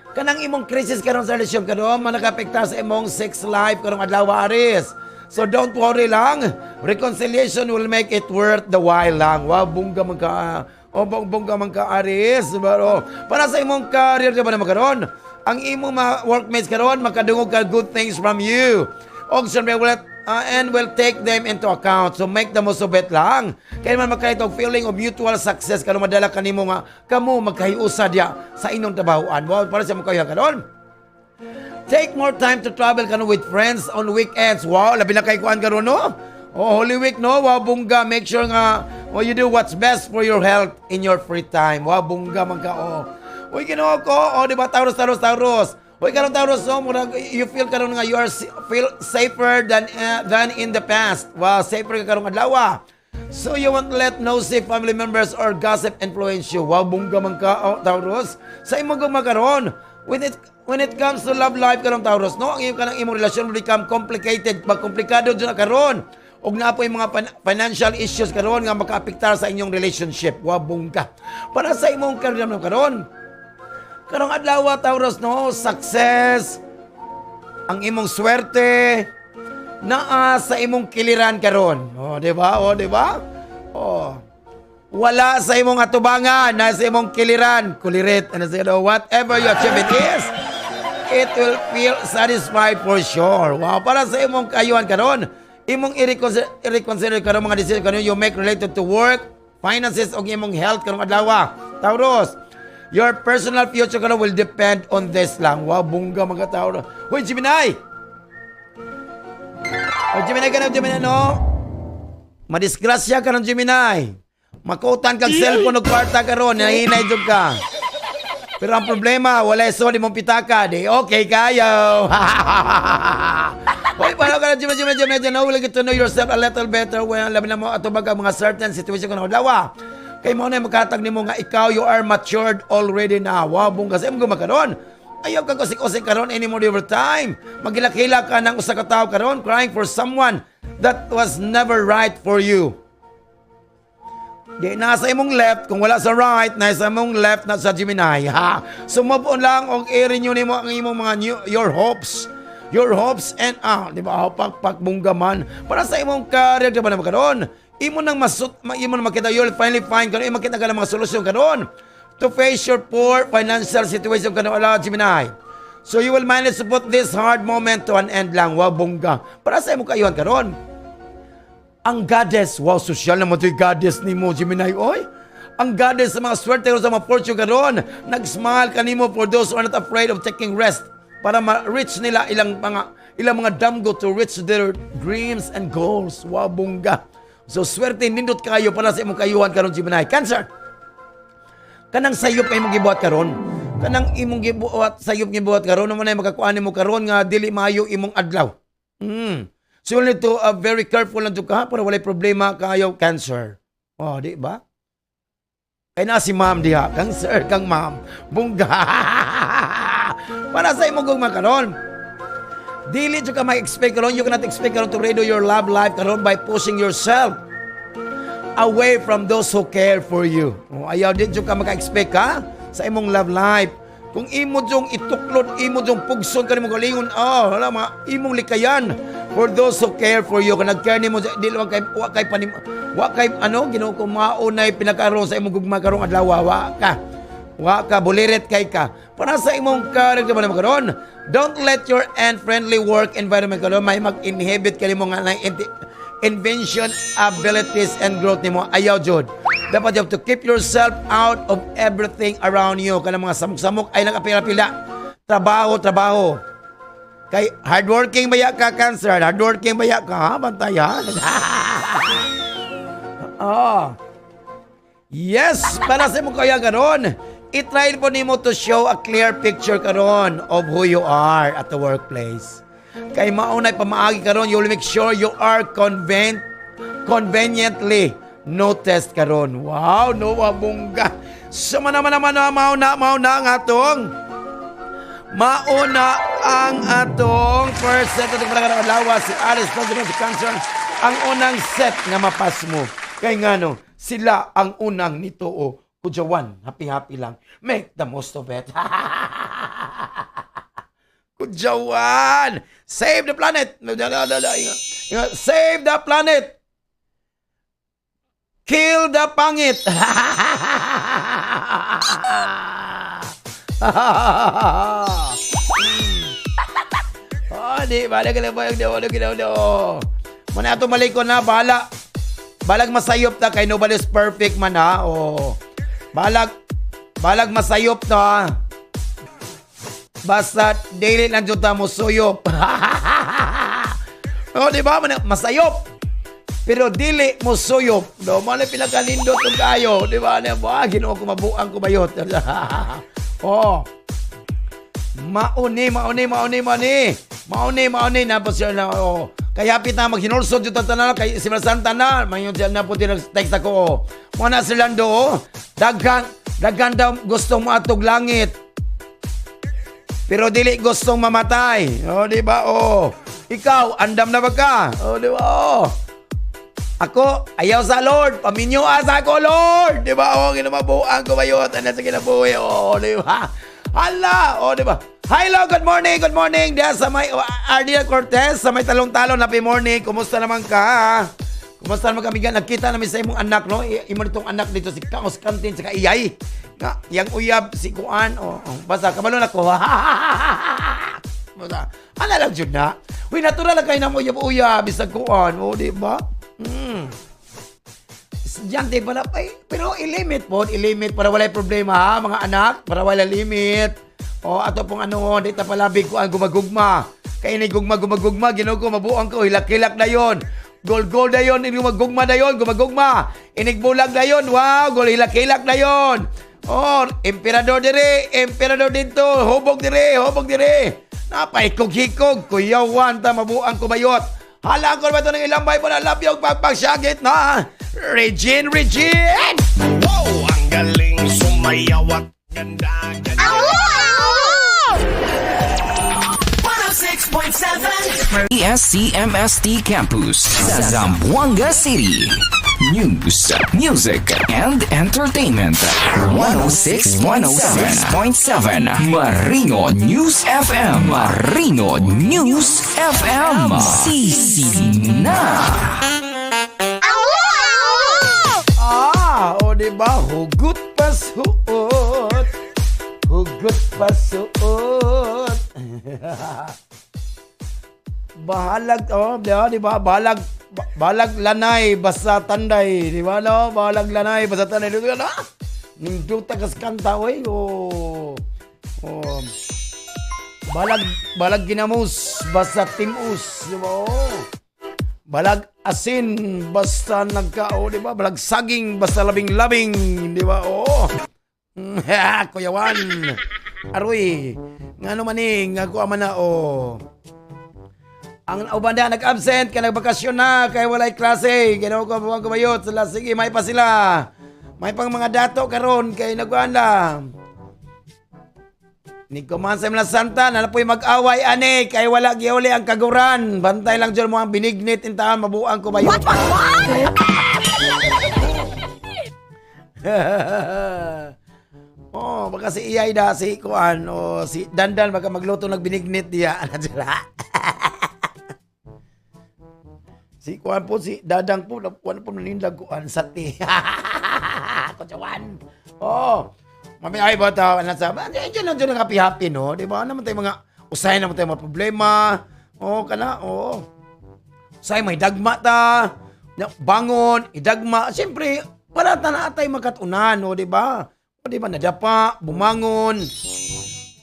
Kanang imong crisis karon sa relasyon karon man nakaapekta sa imong sex life karong adlaw Aris. So don't worry lang. Reconciliation will make it worth the while lang. Wow, bongga man ka. O bong bongga man ka Aris. Pero para sa imong career di ba naman karon? Ang imong mga workmates karon makadungog ka good things from you. Og siyempre will and will take them into account. So make the most of it lang. Kaya man makalit og feeling of mutual success karon madala kanimo nga kamo magkahiusa diya sa inyong trabahoan. Wow, para sa mo kayo karon. Take more time to travel kano with friends on weekends. Wow, labi na kay kuan karon, no? Oh, Holy Week, no? Wow, bungga. Make sure nga, oh, you do what's best for your health in your free time. Wow, bungga man ka, oh. Uy, Ginoo ko. Oh, di ba? Taurus, Taurus, Taurus. Uy, karon Taurus, oh, murag, you feel karon nga you are feel safer than in the past. Wow, safer ka karong adlaw. So you won't let nosy family members or gossip influence you. Wow, bungga man ka, oh, Taurus. Sa imong gugma karon, when it comes to love life karon, Taurus, no, ang iyong kanang imong relasyon will become complicated. Pag komplikado jud na karon, ug naa po yung mga financial issues karon nga makaapektar sa inyong relationship. Wow, bungga. Para sa imong karon karon, karong adlaw, Taurus, no, success, ang imong swerte naa sa imong kiliran karon. Oh, di ba? Oh, di ba? Oh. Wala sa imong atubangan, nasa imong kiliran, kulirit, ano siya, whatever you achieve it is, it will feel satisfied for sure. Wow, para sa imong kayuhan karon, imong i-reconsider karon mga decision karon you make related to work, finances o imong health karong adlaw. Taurus, your personal future karon will depend on this lang. Wow, bungga mga Taurus. Hoy, Gemini! Oh, Gemini ka na, Gemini, no? Madisgrasya ka ng Gemini. Makutan kag cellphone og kwarta karon, nahinay jud ka. Pero ang problema, wala so di mong pitaka, di okay kayo. Hoy, paano ka na, Gemini, Gemini, Gemini, Gemini, will get to know yourself a little better when labi na mo atubag ang mga certain situation kung adlaw. Kay mo na makatag nimo nga ikaw, you are matured already na. Wow, bungga sa imong karon. Ayaw ka kusik-usik karon anymore over time. Magilak-hilak ka ng usa ka tawo karon crying for someone that was never right for you. Di nasa imong left, kung wala sa right, nasa imong left na sa Gemini. Ha? So move on lang og i-renew nimo ang imong mga new, your hopes. Your hopes and di ba? Pak bungga man para sa imong career, di ba naman karon? Imo nang masut, imo nang makita, you'll finally find karon, imo makita ka ng mga solusyon karon to face your poor financial situation karon ala Gemini. So you will manage to put this hard moment to an end lang. Wow, bungga. Para sa imong kayuhan karon. Ang goddess, wow, social naman to'y goddess ni mo, Gemini, oy. Ang goddess sa mga swerte sa mga fortune karon, nag-smile kanimo for those who are not afraid of taking rest para ma-reach nila ilang mga damgo to reach their dreams and goals. Wow, bungga. So swerte nindot kayo para sa imong kayuhan karon, Gemini. Cancer. Kanang sayop kay imong gibuhat karon. Kanang imong gibuhat, sayop gibuhat karon mo na makakuan nimo karon nga dili maayo imong adlaw. So you need to very careful lang jud ka para walay problema kayo, Cancer. Oh, di ba? Kay na si ma'am diha, cancer kang ma'am. Bungga. Para sa imong gugma karon. Dili jud ka ma-expect karon, you cannot expect karon to redo your love life karon by pushing yourself away from those who care for you. Oh, ayaw din jud ka maka-expect ka sa imong love life. Kung imo jung ituklod, imo jung pugson kanimo galingon, oh, wala mga imong likayan for those who care for you. Kung nag-care nimo, di lang kay wa kay panim, wa kay ano, Ginoo ko maunay pinakaron sa imong gugma karong adlaw, wa ka. Wa ka bulirit kay ka. Para sa imong character ba naman karon, don't let your unfriendly work environment karon may mag-inhibit kanimo nga na invention abilities and growth nimo. Ayaw jud. Dapat you have to keep yourself out of everything around you. Kanang mga samok-samok ay nagapila-pila. Trabaho, trabaho. Kay hardworking baya ka, Cancer? Hardworking baya ka, ha? Bantay, ha? Oh. Yes, para sa imong kaya karon. I-try po nimo to show a clear picture karon of who you are at the workplace. Kay maunay pamaagi karon, you will make sure you are conveniently noticed karon. Wow, no bungga. Sama naman naman na mauna mauna ang atong mauna ang atong first set atong mga adlaw, si Aries, no, si Cancer ang unang set nga mapas mo. Kay ngano, sila ang unang nituo. Kudyawan, happy-happy lang. Make the most of it. Kudyawan! Save the planet! Save the planet! Kill the pangit! Di bahala ka lang ba yung di ginawa do. Muna ato maliko na bahala. Balag masayop ta kay nobody's perfect man ha. Oh. Balag balag masayop ta. Basta daily lang jud ta mo suyop. Oh, di ba? Masayop. Pero dili mo suyop. No, mo na pinakalindot tong kayo, di ba? Ano ba? Ginoo ko mabuang ko bayot. Oh. Mauni, mauni, mauni, mauni. Mauni, mauni na po siya na. Oh. Kaya hapit na maghinulsod yung tanan kay Simana Santa na. Mayon siya na po din text ako. Oh. Mga na sila do. Oh. Daghan, daghan daw gustong moatog langit. Pero dili gustong mamatay. Oh, di ba? Oh. Ikaw, andam na ba ka? Oh, di ba? Oh. Ako, ayaw sa Lord. Paminyo asa ako, Lord. Di ba? Oh, ginamabuang ko bayot. Ano sa kinabuhi? Oh, di ba? Hala! Oh, di ba? Hello, good morning, good morning. Diyan sa may oh, Ardia Cortez, sa may talong-talong, happy morning. Kumusta naman ka? Kumusta naman kami? Nagkita namin sa imong anak, no? Imo nitong anak dito, si Kaos Kantin, sa Iyay. Nga, yang uyab, si Kuan. Oh, oh, basta, kabalo na ko. Basta, ala lang jud na. Uy, natural lang kayo na mo uyab-uyab, bisag kuan. Oh, di ba? Estudyante pala, ay, pero i-limit po, i-limit para walay problema ha, mga anak, para wala limit. O, ato pong ano, di ta palabig ko ang gumagugma. Kay ni gugma, gumagugma, Ginoo ko, mabuang ko, hilak-hilak na yon. Gol gol na yon, ini gumagugma na yon, gumagugma. Inigbulag na yon, wow, gol hilak-hilak na yon. Oh, emperador dire, emperador dito, hubog dire, hubog dire. Napaikog-hikog, kuyawan ta mabuang kumayot. Hala ko ba ito ng ilang bay mo na love yung pagpagsagit na? Regine, Regine! Wow! Ang galing sumayaw at ganda, ganda. 106.7 ESCMST Campus sa Zamboanga City. News, music, and entertainment. 106.7 Marino News FM. Marino News FM. Sisi na. Ah, o di ba? Hugot pa suot. Hugot pa suot. Bahalag, oh, di ba? Di ba? Bahalag, bahalag lanay, basta tanday. Di ba, no? Bahalag lanay, basta tanday. Di ba, no? Nindota kas kanta, oy. Oh. Oh. Balag, balag ginamos, basta timus. Di ba? Oh. Balag asin, basta nagka, oh, di ba? Balag saging, basta labing-labing, di ba? Oh. Kuyawan. Aroy, nga ano man eh, nga kuha man na, oh. Ang uban na nag-absent, kay nagbakasyon na, kay walay klase. Ginawa ko buwang kumayot. Sila, sige, may pa sila. May pang mga dato karon kay nagkuhan na. Ni kuman sa mga santa, na po'y mag-away ani, kay wala giuli ang kaguran. Bantay lang dyan mo ang binignit in taon, mabuang kumayot. What, what, what? Oh, baka si Iyay da, si Kuan, o si Dandan, baka magluto ng binignit diya. Ano sila? Si Kuan po, si Dadang po, Kuan po, nanindag Kuan sa ti. Kutsawan. Oh, mami ay ba ta, ano sa, enjoy lang dyan ang happy-happy, no? Di ba? Ano naman tayo mga, usahay naman tayo mga problema. Oh, kana, oh. Usahay may dagma ta, bangon, idagma. Siyempre, para ta na atay makatunan, no, di ba? O, di ba, nadapa, bumangon.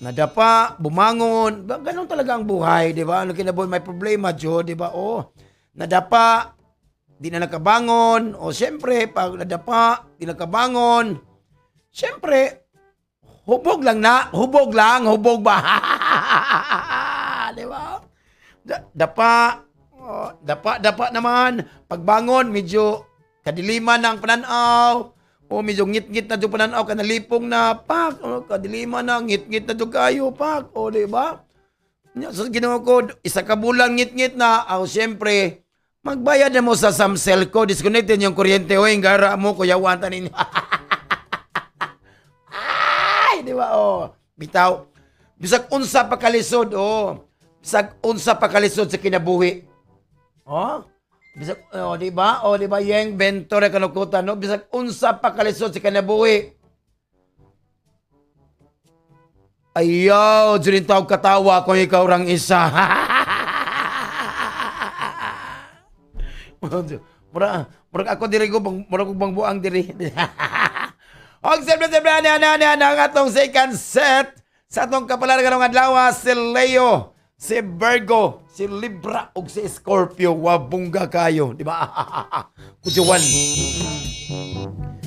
Nadapa, bumangon. Ba, ganun talaga ang buhay, di ba? Ano kinabuhi, may problema, Jo, di ba? Oh, nadapa, di na nakabangon. O, siyempre, pag nadapa, di nakabangon. Siyempre, hubog lang na. Hubog lang, hubog ba? Di ba? Dapa, oh, dapa, dapa naman. Pagbangon, medyo kadiliman na ang pananaw. O medyo ngit-ngit na yung pananaw, kanalipong na, pak. O, kadiliman na, ngit-ngit na yung kayo, pak. O, di ba? So, ginawa ko, isa ka bulan ngit-ngit na, o, siyempre, magbayad na mo sa Samsel ko, disconnected yung kuryente, o, yung gara mo, kuya, wanta ninyo. Ay, di ba? Oh, bitaw. Bisag unsa pa kalisod, oh. Bisag unsa pa kalisod sa kinabuhi. Oh? Bisag, oh, di ba? Oh, di ba? Yeng Ventura kanukutan, no? Bisag unsa pa kalisod sa kinabuhi. Ayaw, dyan tawag katawa kung ikaw rang isa. Mura murag ako diri ko bang murag kog bangbuang diri. Og siyempre, siyempre, ani, ani, ani, ani, ang atong second set sa atong kapalaran karong adlaw, si Leo, si Virgo, si Libra ug si Scorpio. Wabungga kayo, di ba? Kujuan.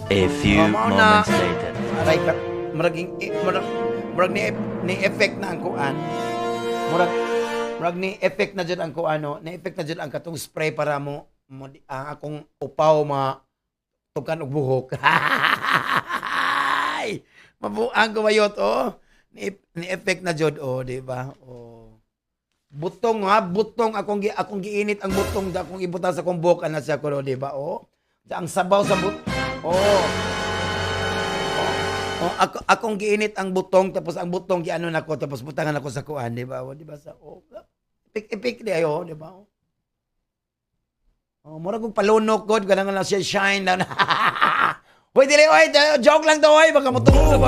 A few Oh, mao na. moments later. Aray ka, murag murag, murag ni effect na ang kuan. Murag murag ni effect na jud ang kuan, no? Ni effect na jud ang katong spray para mo ang akong upaw ma tukan og buhok. Ay, mabuang ko bayot, oh. Ni effect na jud, oh, di ba? Oh. Butong ha, butong akong giinit ang butong da akong ibutang sa akong buhok ana siya ko, di ba? Oh. Ang sabaw sa but. Oh. Oh, akong giinit ang butong, tapos ang butong giano nako, tapos butangan ako sa kuan, di ba? Oh, di ba sa, oh, ipik ipik di ayo, di ba? Oh. Oh, mura kong palunok god, kanang lang siya shine lang. Hoy, dili, oy, joke lang to, oy, baka mutungog sa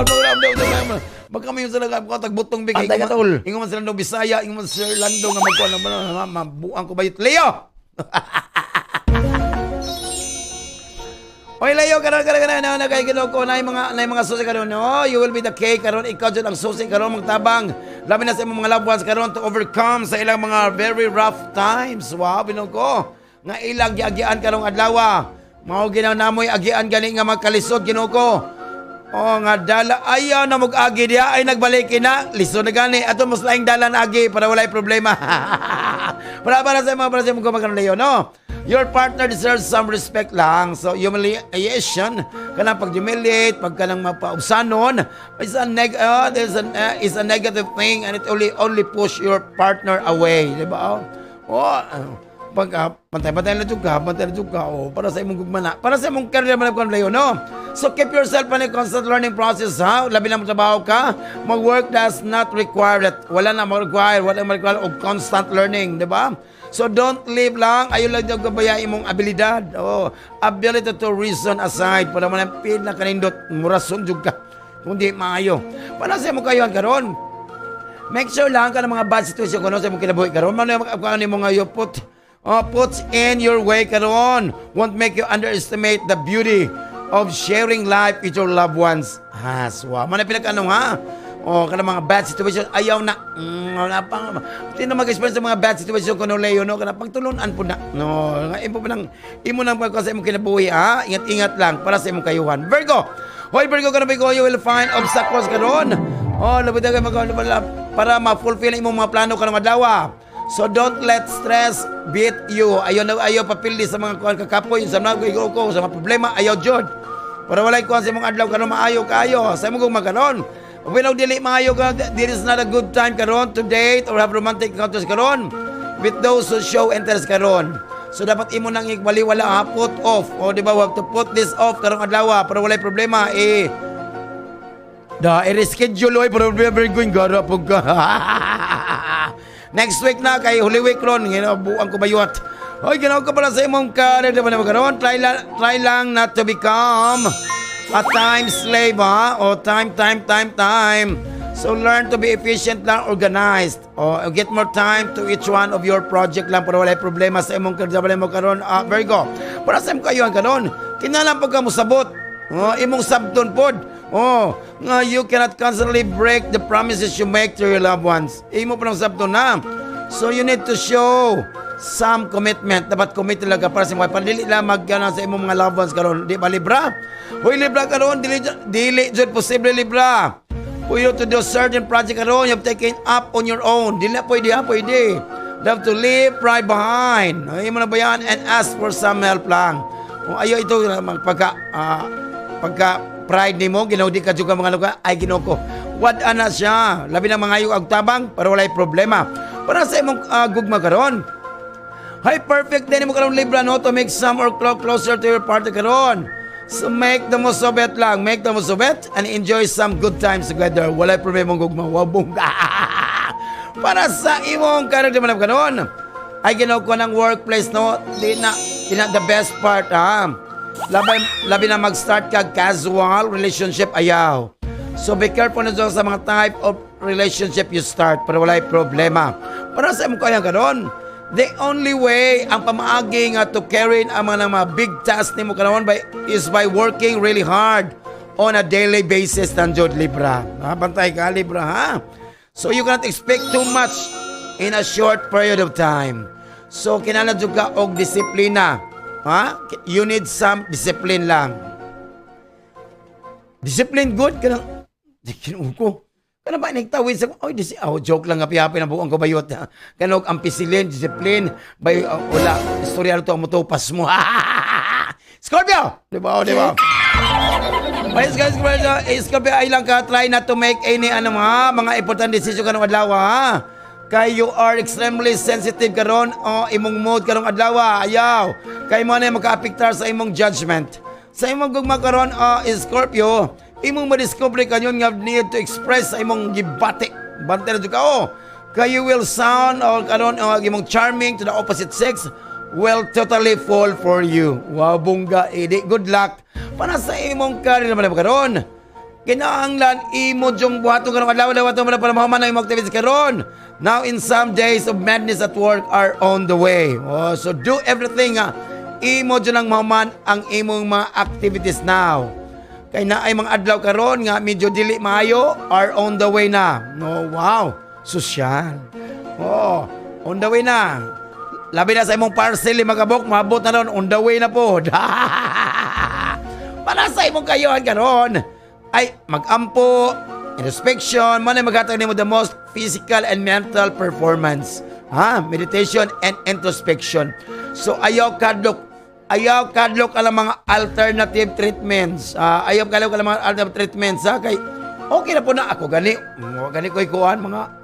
baka may sila ka tagbutong bigay. Antay ka, tol. Ingon man sila no Bisaya, ingon man Sir Lando nga magkuan ng mabuang ko bayot. Leo. Oy Leo, karon karon karon na kay Ginoo ko na mga susi karon, no. You will be the cake karon, ikaw jud ang susi karon magtabang. Labi na sa imong mga loved ones karon to overcome sa ilang mga very rough times. Wow, Ginoo ko. Nga ilang giagian karong adlaw. Mao ginaw namoy agian gani nga magkalisod, Ginoo ko. Oh, nga dala ayaw na mag-agi diya ay nagbalik na lisod na gani ato mas laing dalan agi para walay problema. Para sa mga gumagano, Leo, no. Your partner deserves some respect lang. So humiliation, kanang pag-humiliate, pag kanang mapaubsanon, is a negative thing and it only push your partner away, di ba? Oh, pag pantay-pantay na jud ka, pantay na jud ka, oh, para sa imong gugma na, para sa imong career man ko, Leo, no? So keep yourself on a constant learning process, ha? Labi na mo trabaho ka, mag-work does not require it. Wala na mag-require, wala na mag-require og constant learning, di ba? So don't leave lang, ayaw lang daw gabaya imong abilidad. Oh, ability to reason aside, para man ang pinakanindot, murason jud ka. Kundi maayo. Para sa imong kayuhan karon, make sure lang ka ng mga bad situation kuno sa imong kinabuhi karon. Man yung ano mo nga you put puts in your way karon won't make you underestimate the beauty of sharing life with your loved ones. Aswa. Man pinag-ano ha? Oh, kana mga bad situation ayaw na. Wala pa. Di na mag-experience sa mga bad situation kuno, Leo, no, kana pagtulunan po na. No, nga imo pa nang imo nang pagka sa imong kinabuhi ha. Ingat-ingat lang para sa imong kayuhan. Virgo. Hoy Virgo, kana ko you will find obstacles karon. Oh, labi kayo mag para ma-fulfill ang imong mga plano karong adlaw. So don't let stress beat you. Ayaw na ayaw papildi sa mga kuan kakapoy sa mga ko sa mga problema, ayaw jud. Para walay kuan sa imong adlaw karon maayo kaayo. Sa imong gugma karon. When dili maayo ka, there is not a good time karon to date or have romantic encounters karon with those who show interest karon. So dapat imo nang igbaliwala ha, put off. O di ba, wag to put this off karong adlaw para walay problema eh. Da, i-reschedule oy para very going gara pug ka. Next week na kay Holy Week ron, buang ko bayot. Hoy, ginawa ko pala sa imong career di ba naman karon? Try lang not to become a time slave ha, o time, time, time, time. So learn to be efficient lang, organized. O get more time to each one of your project lang para walay problema sa imong career mo karon, Virgo. Para sa imong kayuhan karon, kinahanglan pag ka mosabot. Oh, imong sabton pod. Oh, nga you cannot constantly break the promises you make to your loved ones. Imo pa nang sabton na. So you need to show some commitment. Dapat commit talaga para sa mga pandili lang magkana sa imong mga loved ones karon. Di ba, Libra? Hoy Libra karon, dili dili jud posible, Libra. For you to do certain project karon, you have taken up on your own. Dili na pwede ha, pwede. You have to leave pride behind. Ay mo na ba yan? And ask for some help lang. Kung ayaw ito magpagka pagka pride nimo Ginoo di ka jud ka mga lugar ay Ginoo ko. Wad ana siya. Labi na mga og tabang para walay problema. Para sa imong gugma karon. Hay perfect din mo karon, Libra, no, to make some or closer to your partner karon. So make the most of it lang. Make the most of it and enjoy some good times together. Walay problema mong gugma. Wabong. Para sa imong karon di man karon. Ay Ginoo ko ng workplace no, di na the best part ha. Labi, labi na mag-start ka casual relationship, ayaw. So be careful na dyan sa mga type of relationship you start para walay problema. Para sa imong kaya karon. The only way ang pamaagi nga to carry ang mga big task nimo karon by is by working really hard on a daily basis tan jud, Libra. Ha, bantay ka, Libra, ha. So you cannot expect too much in a short period of time. So kinahanglan jud ka og disiplina. Ha? You need some discipline lang. Discipline good kanang di kinuo ko. Kana ba nagtawid sa oy disi, oh, joke lang, happy happy na buang ko bayot. Kanog ang pisilin, discipline bay, wala istorya to mo tupas mo. Scorpio, di ba? Oh, di ba? Guys, guys, guys, Scorpio, ay lang ka, try not to make any ano mga important decision karong adlaw, ha. Kay you are extremely sensitive karon o imong mood karong adlaw, ayaw. Kay mo na makaapektar sa imong judgment. Sa imong gugma karon, Scorpio, imong madiscover kanyon nga need to express sa imong gibati. Bantay na jud ka oh. Kay you will sound or karon imong charming to the opposite sex will totally fall for you. Wow, bungga, edi. Good luck. Para sa imong career naman karon. Kinahanglan imo jung buhaton karong adlaw adlaw ato para mahuman ang imong activities karon. Now in some days of madness at work are on the way. Oh, so do everything imo jud ang mahuman ang imong mga activities now. Kay naay mga adlaw karon nga medyo dili maayo are on the way na. No, wow. Social. Oh, on the way na. Labi na sa imong parcel, lima kabok, maabot na ron, on the way na po. Para sa imong kayuhan karon ay magampo, introspection, mo na maghatag nimo the most physical and mental performance. Ha? Meditation and introspection. So ayaw kadlok alang mga alternative treatments. Ah, ayaw kadlok alang mga alternative treatments ha kay okay na po na ako gani. Gani ko'y kuan mga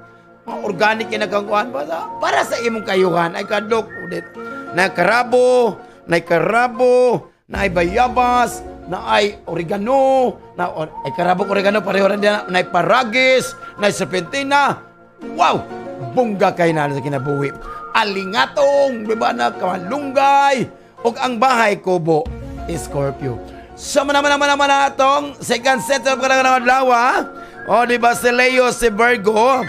organic kay nagkakuan para sa imong kayuhan ay kadlok ulit. Na karabo, na ay bayabas, na ay oregano, na ay karabo oregano pareho rin din, na ay paragis, na ay serpentina. Wow! Bungga kay na sa kinabuhi. Alingatong, di ba na kamalunggay, ug ang bahay kubo, Scorpio. So naman naman naman atong second set of karang adlaw. O di ba si Leo, si Virgo,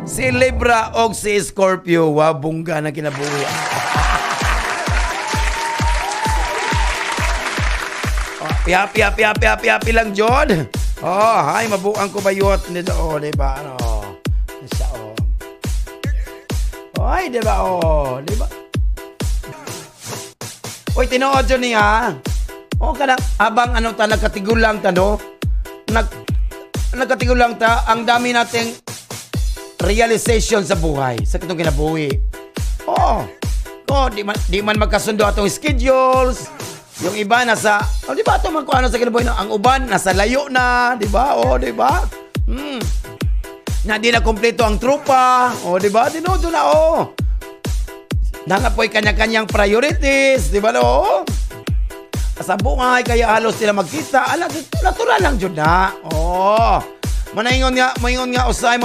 si Libra og si Scorpio, wa bungga na kinabuhi. Oh, happy, happy, happy, happy, happy lang, John. Oh, hay, mabuang ko bayot nito. Oh, di ba? Ano? Isa, oh. Ay, di ba? Oh, di ba? Uy, tinuod yun niya. Oh, kana habang ano ta nagkatigulang ta no? Nagkatigulang ta, ang dami nating realization sa buhay, sa katong kinabuhi. Oh, oh, di man magkasundo atong schedules. Yung iba nasa, oh, di ba ito man kung ano sa kinabuhi, no? Ang uban nasa layo na, di ba? Oh, di ba? Na di na kompleto ang trupa. Oh, di ba? Tinuod na oh. Nanga po'y kanya-kanyang priorities, di ba no? Sa buhay, kaya halos sila magkita. Ala, natural lang jud na. Oh. Maningon nga, usay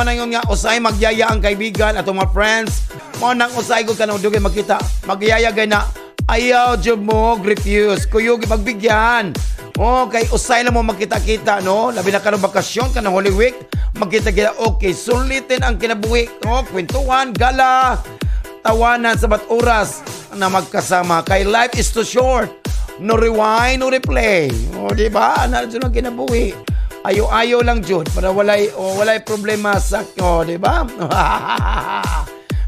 magyaya ang kaibigan atong mga friends. Mo nang usay ko kanang dugay magkita, magyaya gay na ayaw jud mo refuse. Kuyog pagbigyan. Oh, kay usay lang mo magkita-kita, no? Labi na karong bakasyon kanang Holy Week, magkita-kita. Okay, sulitin ang kinabuhi. Oh, kwentuhan, gala, tawanan sa bat oras na magkasama. Kay life is too short. No rewind, no replay. O, di ba? Ano jud ang kinabuhi? Ayo-ayo lang jud para walay oh, walay problema sa oh, di ba?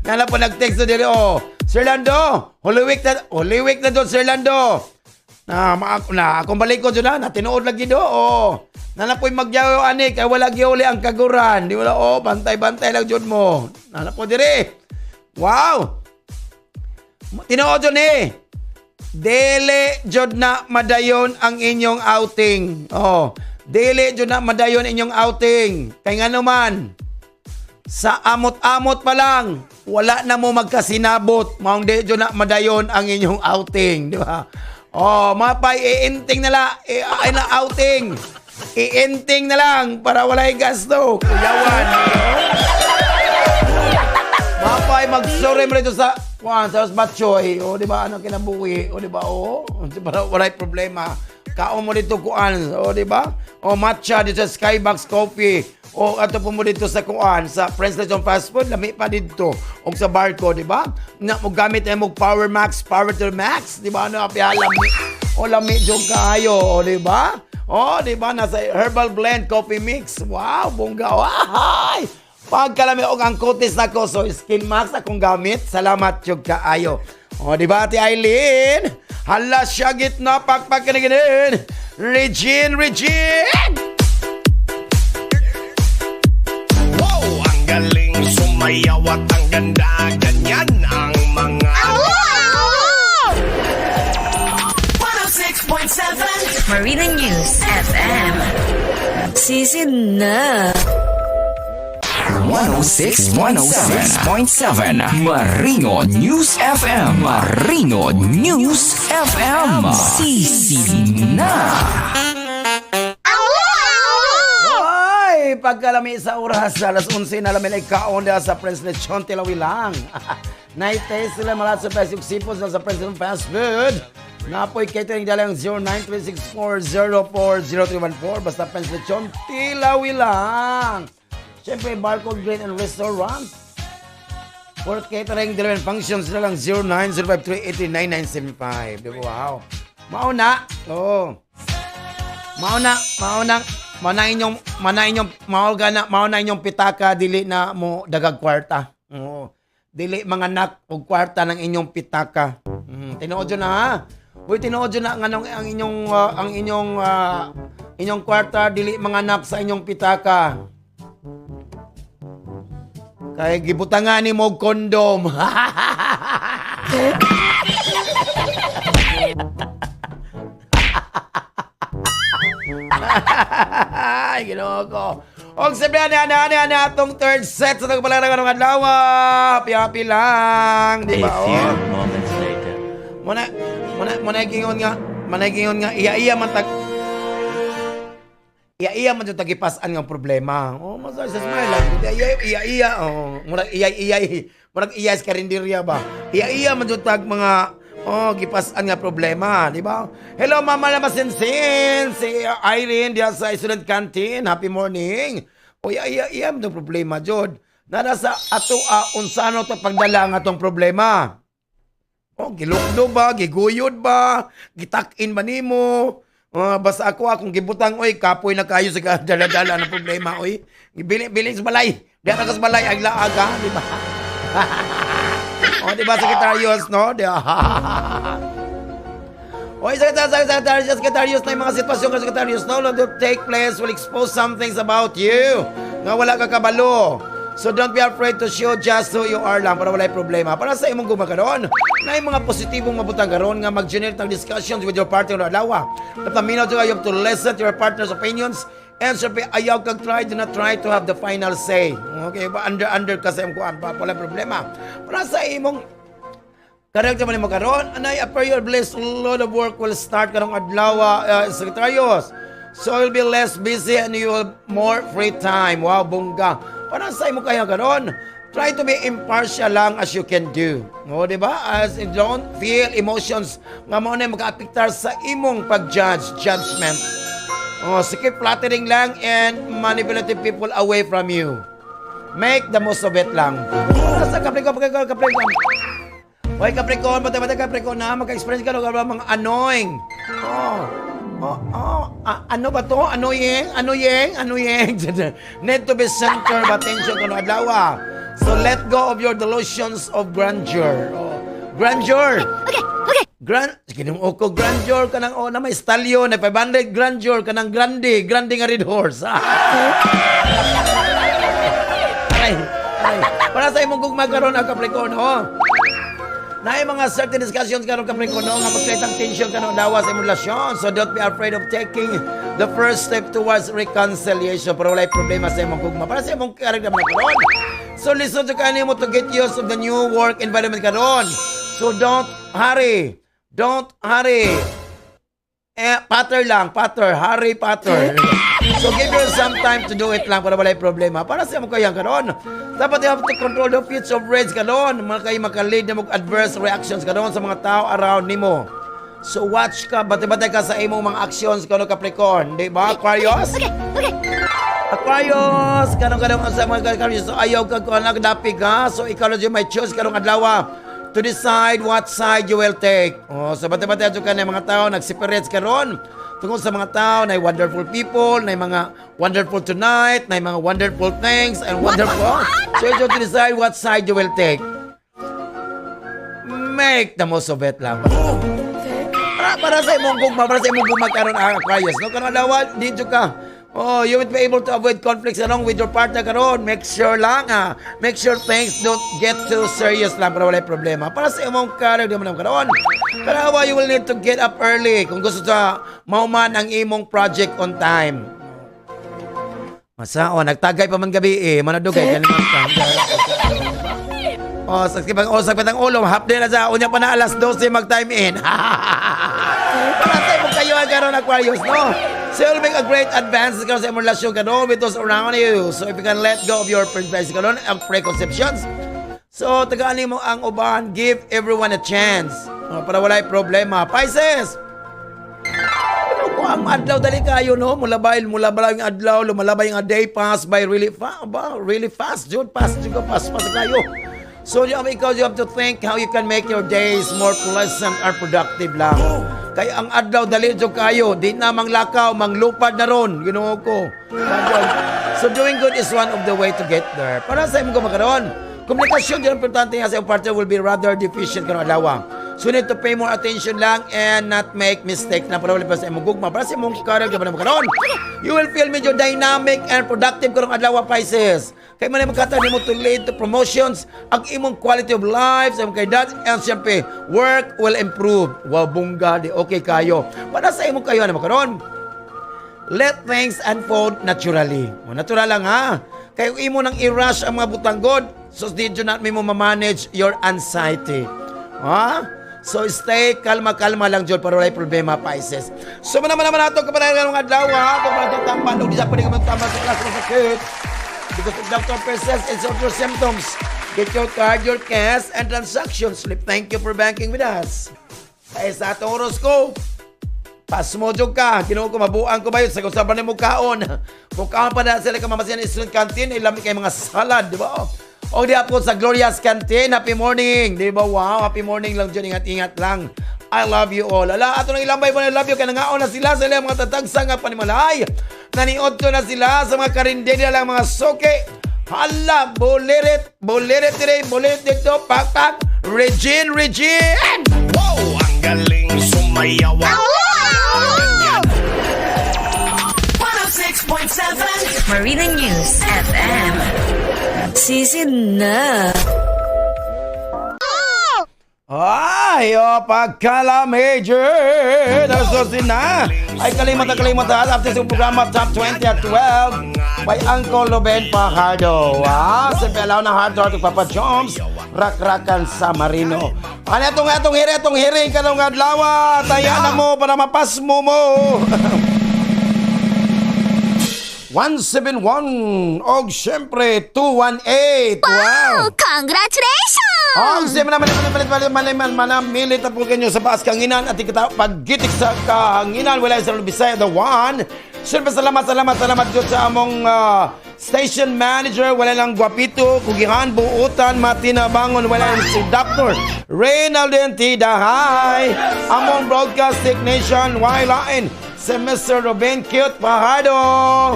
Nala po nag-text na diri oh. Sir Lando, Holy Week na doon, Sir Lando. Na ma na akong balik ko jud na, na tinuod lagi do. Oh. Nana po'y magyaw ani kay wala giuli ang kaguran. Di wala oh, bantay-bantay lang jud mo. Nana po diri. Wow. Tinuod jud ni. Dili jud na madayon ang inyong outing. Oh, dili jud na madayon inyong outing. Kay ngano man, sa amot-amot pa lang, wala na mo magkasinabot. Maong di jud na madayon ang inyong outing, di ba? Oh, mapay i-inting na la, ay na outing. I-inting na lang para walay gasto. Kuyawan. Mapay mag-sorry mo rito sa Kuan sa batchoy, o di ba, ano kinabuhi, o di ba, o di ba, walay problema. Kaon mo dito kuan, o di ba? O matcha dito sa Skybox Coffee. O ato po mo dito sa kuan sa Prince Lechon Fast Food, lami pa dito. O sa barko, di ba? Na mo gamit ay mo Power Max, Power to Max, di ba? Ano api lami. O lami jud kaayo, o di ba? O di ba, nasa Herbal Blend Coffee Mix. Wow, bongga. Ay! Pagkalami og ang kutis nako, so Skin Max akong gamit. Salamat jud kaayo. O di ba, Ate Eileen? Hala siya gitna pakpak kiniginin. Regine, Regine! Wow, ang galing sumayaw at ang ganda. Ganyan ang mga 106.7 Marina News FM. Sisid na. 106.7 Marino News FM. Marino News FM. Sisi na. Ay, pagkalami sa oras, alas 11 na lamin ay kaon diha sa Prince Lechon Tilawi lang. Night taste sila malat sa best yung sipos na sa Prince Lechon Fast Food. Napoy catering dalang 0936404014, basta Prince Lechon Tilawi lang. Siyempre, Barcode Grill and Restaurant. For catering, delivery and functions na lang 0905389975. Di ba? Wow. Mauna. Oo. Mauna, mauna, mauna inyong, mauna inyong, mao na, mauna inyong pitaka, dili na mo dagag kwarta. Oo. Dili mga nak og kwarta ng inyong pitaka. Tinuod yun na ha. Uy, tinuod yun na nganong ang inyong kwarta dili mga nak sa inyong pitaka. Kay gibutangan ni mo og kondom. Ay, Ginoo ko. Og sabi na na na na atong third set sa nagpalaran ng adlaw. Happy happy lang, di ba? Oh. Moments later. Muna muna muna gingon nga, muna gingon nga iya-iya man tag iya-iya man jud tagipas-an nga problema. Oh, mas sa smile lang. Iya iya iya oh, murag iya iya murag iya sa karinderya ba. Iya iya man jud tag mga oh gipas-an nga problema, di ba? Hello, Mama Lama Sinsin, si Irene diya sa student canteen. Happy morning. O iya iya iya man jud problema jud. Nara sa ato unsano to pagdala nga atong problema. Oh, gilukdo ba, giguyod ba, gitakin ba nimo? Basta ako akong gibutang oy, kapoy na kayo sa dala-dala ng problema oy. Bili bili sa balay. Diyan ka sa balay ang laag ha, di ba? Oh, di ba, Secretarios, no? Di ba? Oy, Secretarios, Secretarios, Secretarios, na yung mga sitwasyon ka, Secretarios, no, to take place will expose some things about you nga wala ka kabalo. So don't be afraid to show just who you are lang para walay problema. Para sa imong gumakaroon, na yung mga positibong mabutang karon nga mag-generate ng discussions with your partner o adlaw. Tapaminaw you have to listen to your partner's opinions and syempre ayaw kag try, do not try to have the final say. Okay, ba under under ka sa imong kuan pa wala problema. Para sa imong karakter man mo karon, anay a period bliss load of work will start karong adlaw, Secretarios. So you'll be less busy and you will more free time. Wow, bongga. Para sa imo kaya karon, try to be impartial lang as you can do. No, di ba? As in, don't feel emotions nga mao na maka-apektar sa imong pag-judge, judgment. Oh, sige, flattering lang and manipulative people away from you. Make the most of it lang. Sa Capricorn, Capricorn, Capricorn. Hoy, Capricorn, bata bata Capricorn na maka-experience ka ng mga annoying. Oh, ah, ano ba to? Annoying? Annoying? Annoying? Need to be center of attention kuno adlaw. So let go of your delusions of grandeur. Oh, grandeur. Okay. Grand, sige nung ko grandeur ka ng oh, na may stallion na 500 grandeur ka ng grande, grande nga red horse. Aray, aray. Para sa imong gugma karon ang Capricorn, oh. Na mga certain discussions karon, Capricorn, no, nga mag-create ang tension karon lawas sa imong relasyon. So don't be afraid of taking the first step towards reconciliation para walay problema sa imong gugma. Para sa imong karakter man karon. So listen to kanimo to get used of the new work environment karon. So don't hurry. Don't hurry. Eh, patter lang, patter. Harry Potter. So give you some time to do it lang para walay problema. Para sa mo kayang karon. Dapat you have to control the future of rage karon. Mga kayo maka-lead na mo adverse reactions karon sa mga tao around nimo. So watch ka, bati-bati ka sa imong mga actions kano, Capricorn, di ba? Aquarius? Okay. Aquarius, kanong kanong sa mga Aquarius, so ayaw ka kung nagdapig ha. So ikaw na may choose karong adlaw to decide what side you will take. Oh, so bati-bati adyo ka na mga tao nag-separate karon. Tungkol sa mga tao na wonderful people, na mga wonderful tonight, na mga wonderful things, and wonderful. So you have to decide what side you will take. Make the most of it lang. Para sa imong gugma, para sa imong gugma karon ang Aquarius, no? Karon adlaw, dito ka. Oh, you will be able to avoid conflicts along with your partner karon. Make sure lang ah. Make sure things don't get too serious lang para walay problema. Para sa imong career di mo naman karon. Pero you will need to get up early kung gusto sa mauman ang imong project on time. Masa, oh, nagtagay pa man gabi eh. Manadugay kan man. Oh, sa pang oh, sakit ang ulo, half day na sa unya pa na alas 12 mag-time in. Para sa imong kayo ang karon, Aquarius, no? So you'll make a great advance karon sa imong relasyon karon with those around you. So if you can let go of your prejudice karon, ang preconceptions. So tagaan mo ang uban, give everyone a chance. Oh, para walay problema. Pisces! Ano ko ang adlaw dali kayo, no? Mulabay ang adlaw, lumalabay ang day pass by really fast, ba? Really fast, jud, fast jud ko, fast fast kayo. So you ikaw you have to think how you can make your days more pleasant and productive lang. Kay ang adlaw dali jud kayo, di na manglakaw, manglupad na ron, Ginoo ko. So doing good is one of the way to get there. Para sa imong makaroon, komunikasyon din ang importante nga sa iyong partner will be rather deficient karong adlaw. So you need to pay more attention lang and not make mistake na para wala pa sa imong gugma. Para sa imong career ka ba karon. You will feel medyo dynamic and productive karong adlaw, Pisces. Kay man makatag nimo to lead to promotions, ang imong quality of life, sa imong kaedad, and siyempre, work will improve. Wow, bungga, di okay kayo. Para sa imong kayo, ano karon? Let things unfold naturally. O, natural lang ha. Kay imo nang i-rush ang mga butanggod, so did you not mo ma-manage your anxiety. Ha? So stay kalma-kalma lang jud para walay problema, Pisces. So man naman naman ato kapanayon ng adlaw ha. Kung man tamban og di sa pwede ka magtambal sa klase ng sakit. Because if doctor persists in your symptoms, get your card, your cash, and transaction slip. Thank you for banking with us. Kaya sa atong horoscope, pasmo jud ka. Ginoo ko, mabuang ko ba yun? Sa kung saan mo kaon. Kung kaon pa na sila kamamasiyan student canteen, ilami kay mga salad, di ba? O di po sa Gloria's Canteen, happy morning. Di ba? Wow, happy morning lang dyan. Ingat-ingat lang. I love you all. Ala, ato nang ilambay mo na I love you. Kaya nangaon na sila sa ilang mga tatagsa nga panimalay. Naniod na sila sa mga karinderya lang mga suki. Hala, bulirit, bulirit dire, bulirit dito, pak, pak. Regine, Regine! Wow! Ang galing sumayaw at ganyan. 106.7 Marina News FM. Sisid na. Ay, oh, pagkala major. Nasusin na. Ay, kalimata, kalimata. After sa programa, Top 20 at 12 by Uncle Ruben Fajardo. Ah, siyempre, alaw na hard to Papa Joms. Rakrakan sa Marino. Ano itong hearing ka ng adlaw? Taya na mo para mapasmo mo. 171 og syempre 218. Wow! Congratulations! Og siyempre naman naman naman naman naman manamilit na po kanyo sa baas kanginan at ikita paggitik sa kahanginan wala sa Bisaya the one. Siyempre salamat, salamat, salamat jud sa among station manager, wala lang guwapito, kugihan, buutan, matinabangon, wala lang si Dr. Reynalden T. Dahay, among broadcast technician, why lain si Mr. Ruben Cute Fajardo.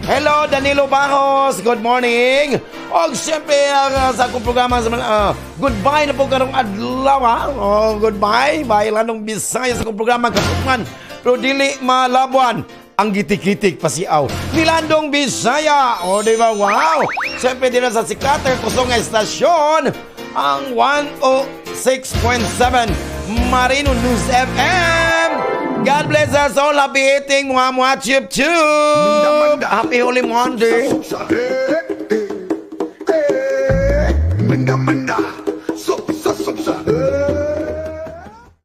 Hello, Danilo Bajos. Good morning. Og siyempre, sa akong programa, sa, goodbye na po karong adlaw, ha? Oh, goodbye. Bye lanong Bisaya sa akong programa, Kapukman. Pero dili malabuan ang gitik-gitik pasiaw. Nilandong Bisaya. O, di ba? Wow! Siyempre, dito sa sikat ang kusong nga estasyon, ang 106.7 Marino News FM. God bless us all. Happy eating. Mua mua chup chup. Happy Holy Monday. Manda, manda. So, so, so, so.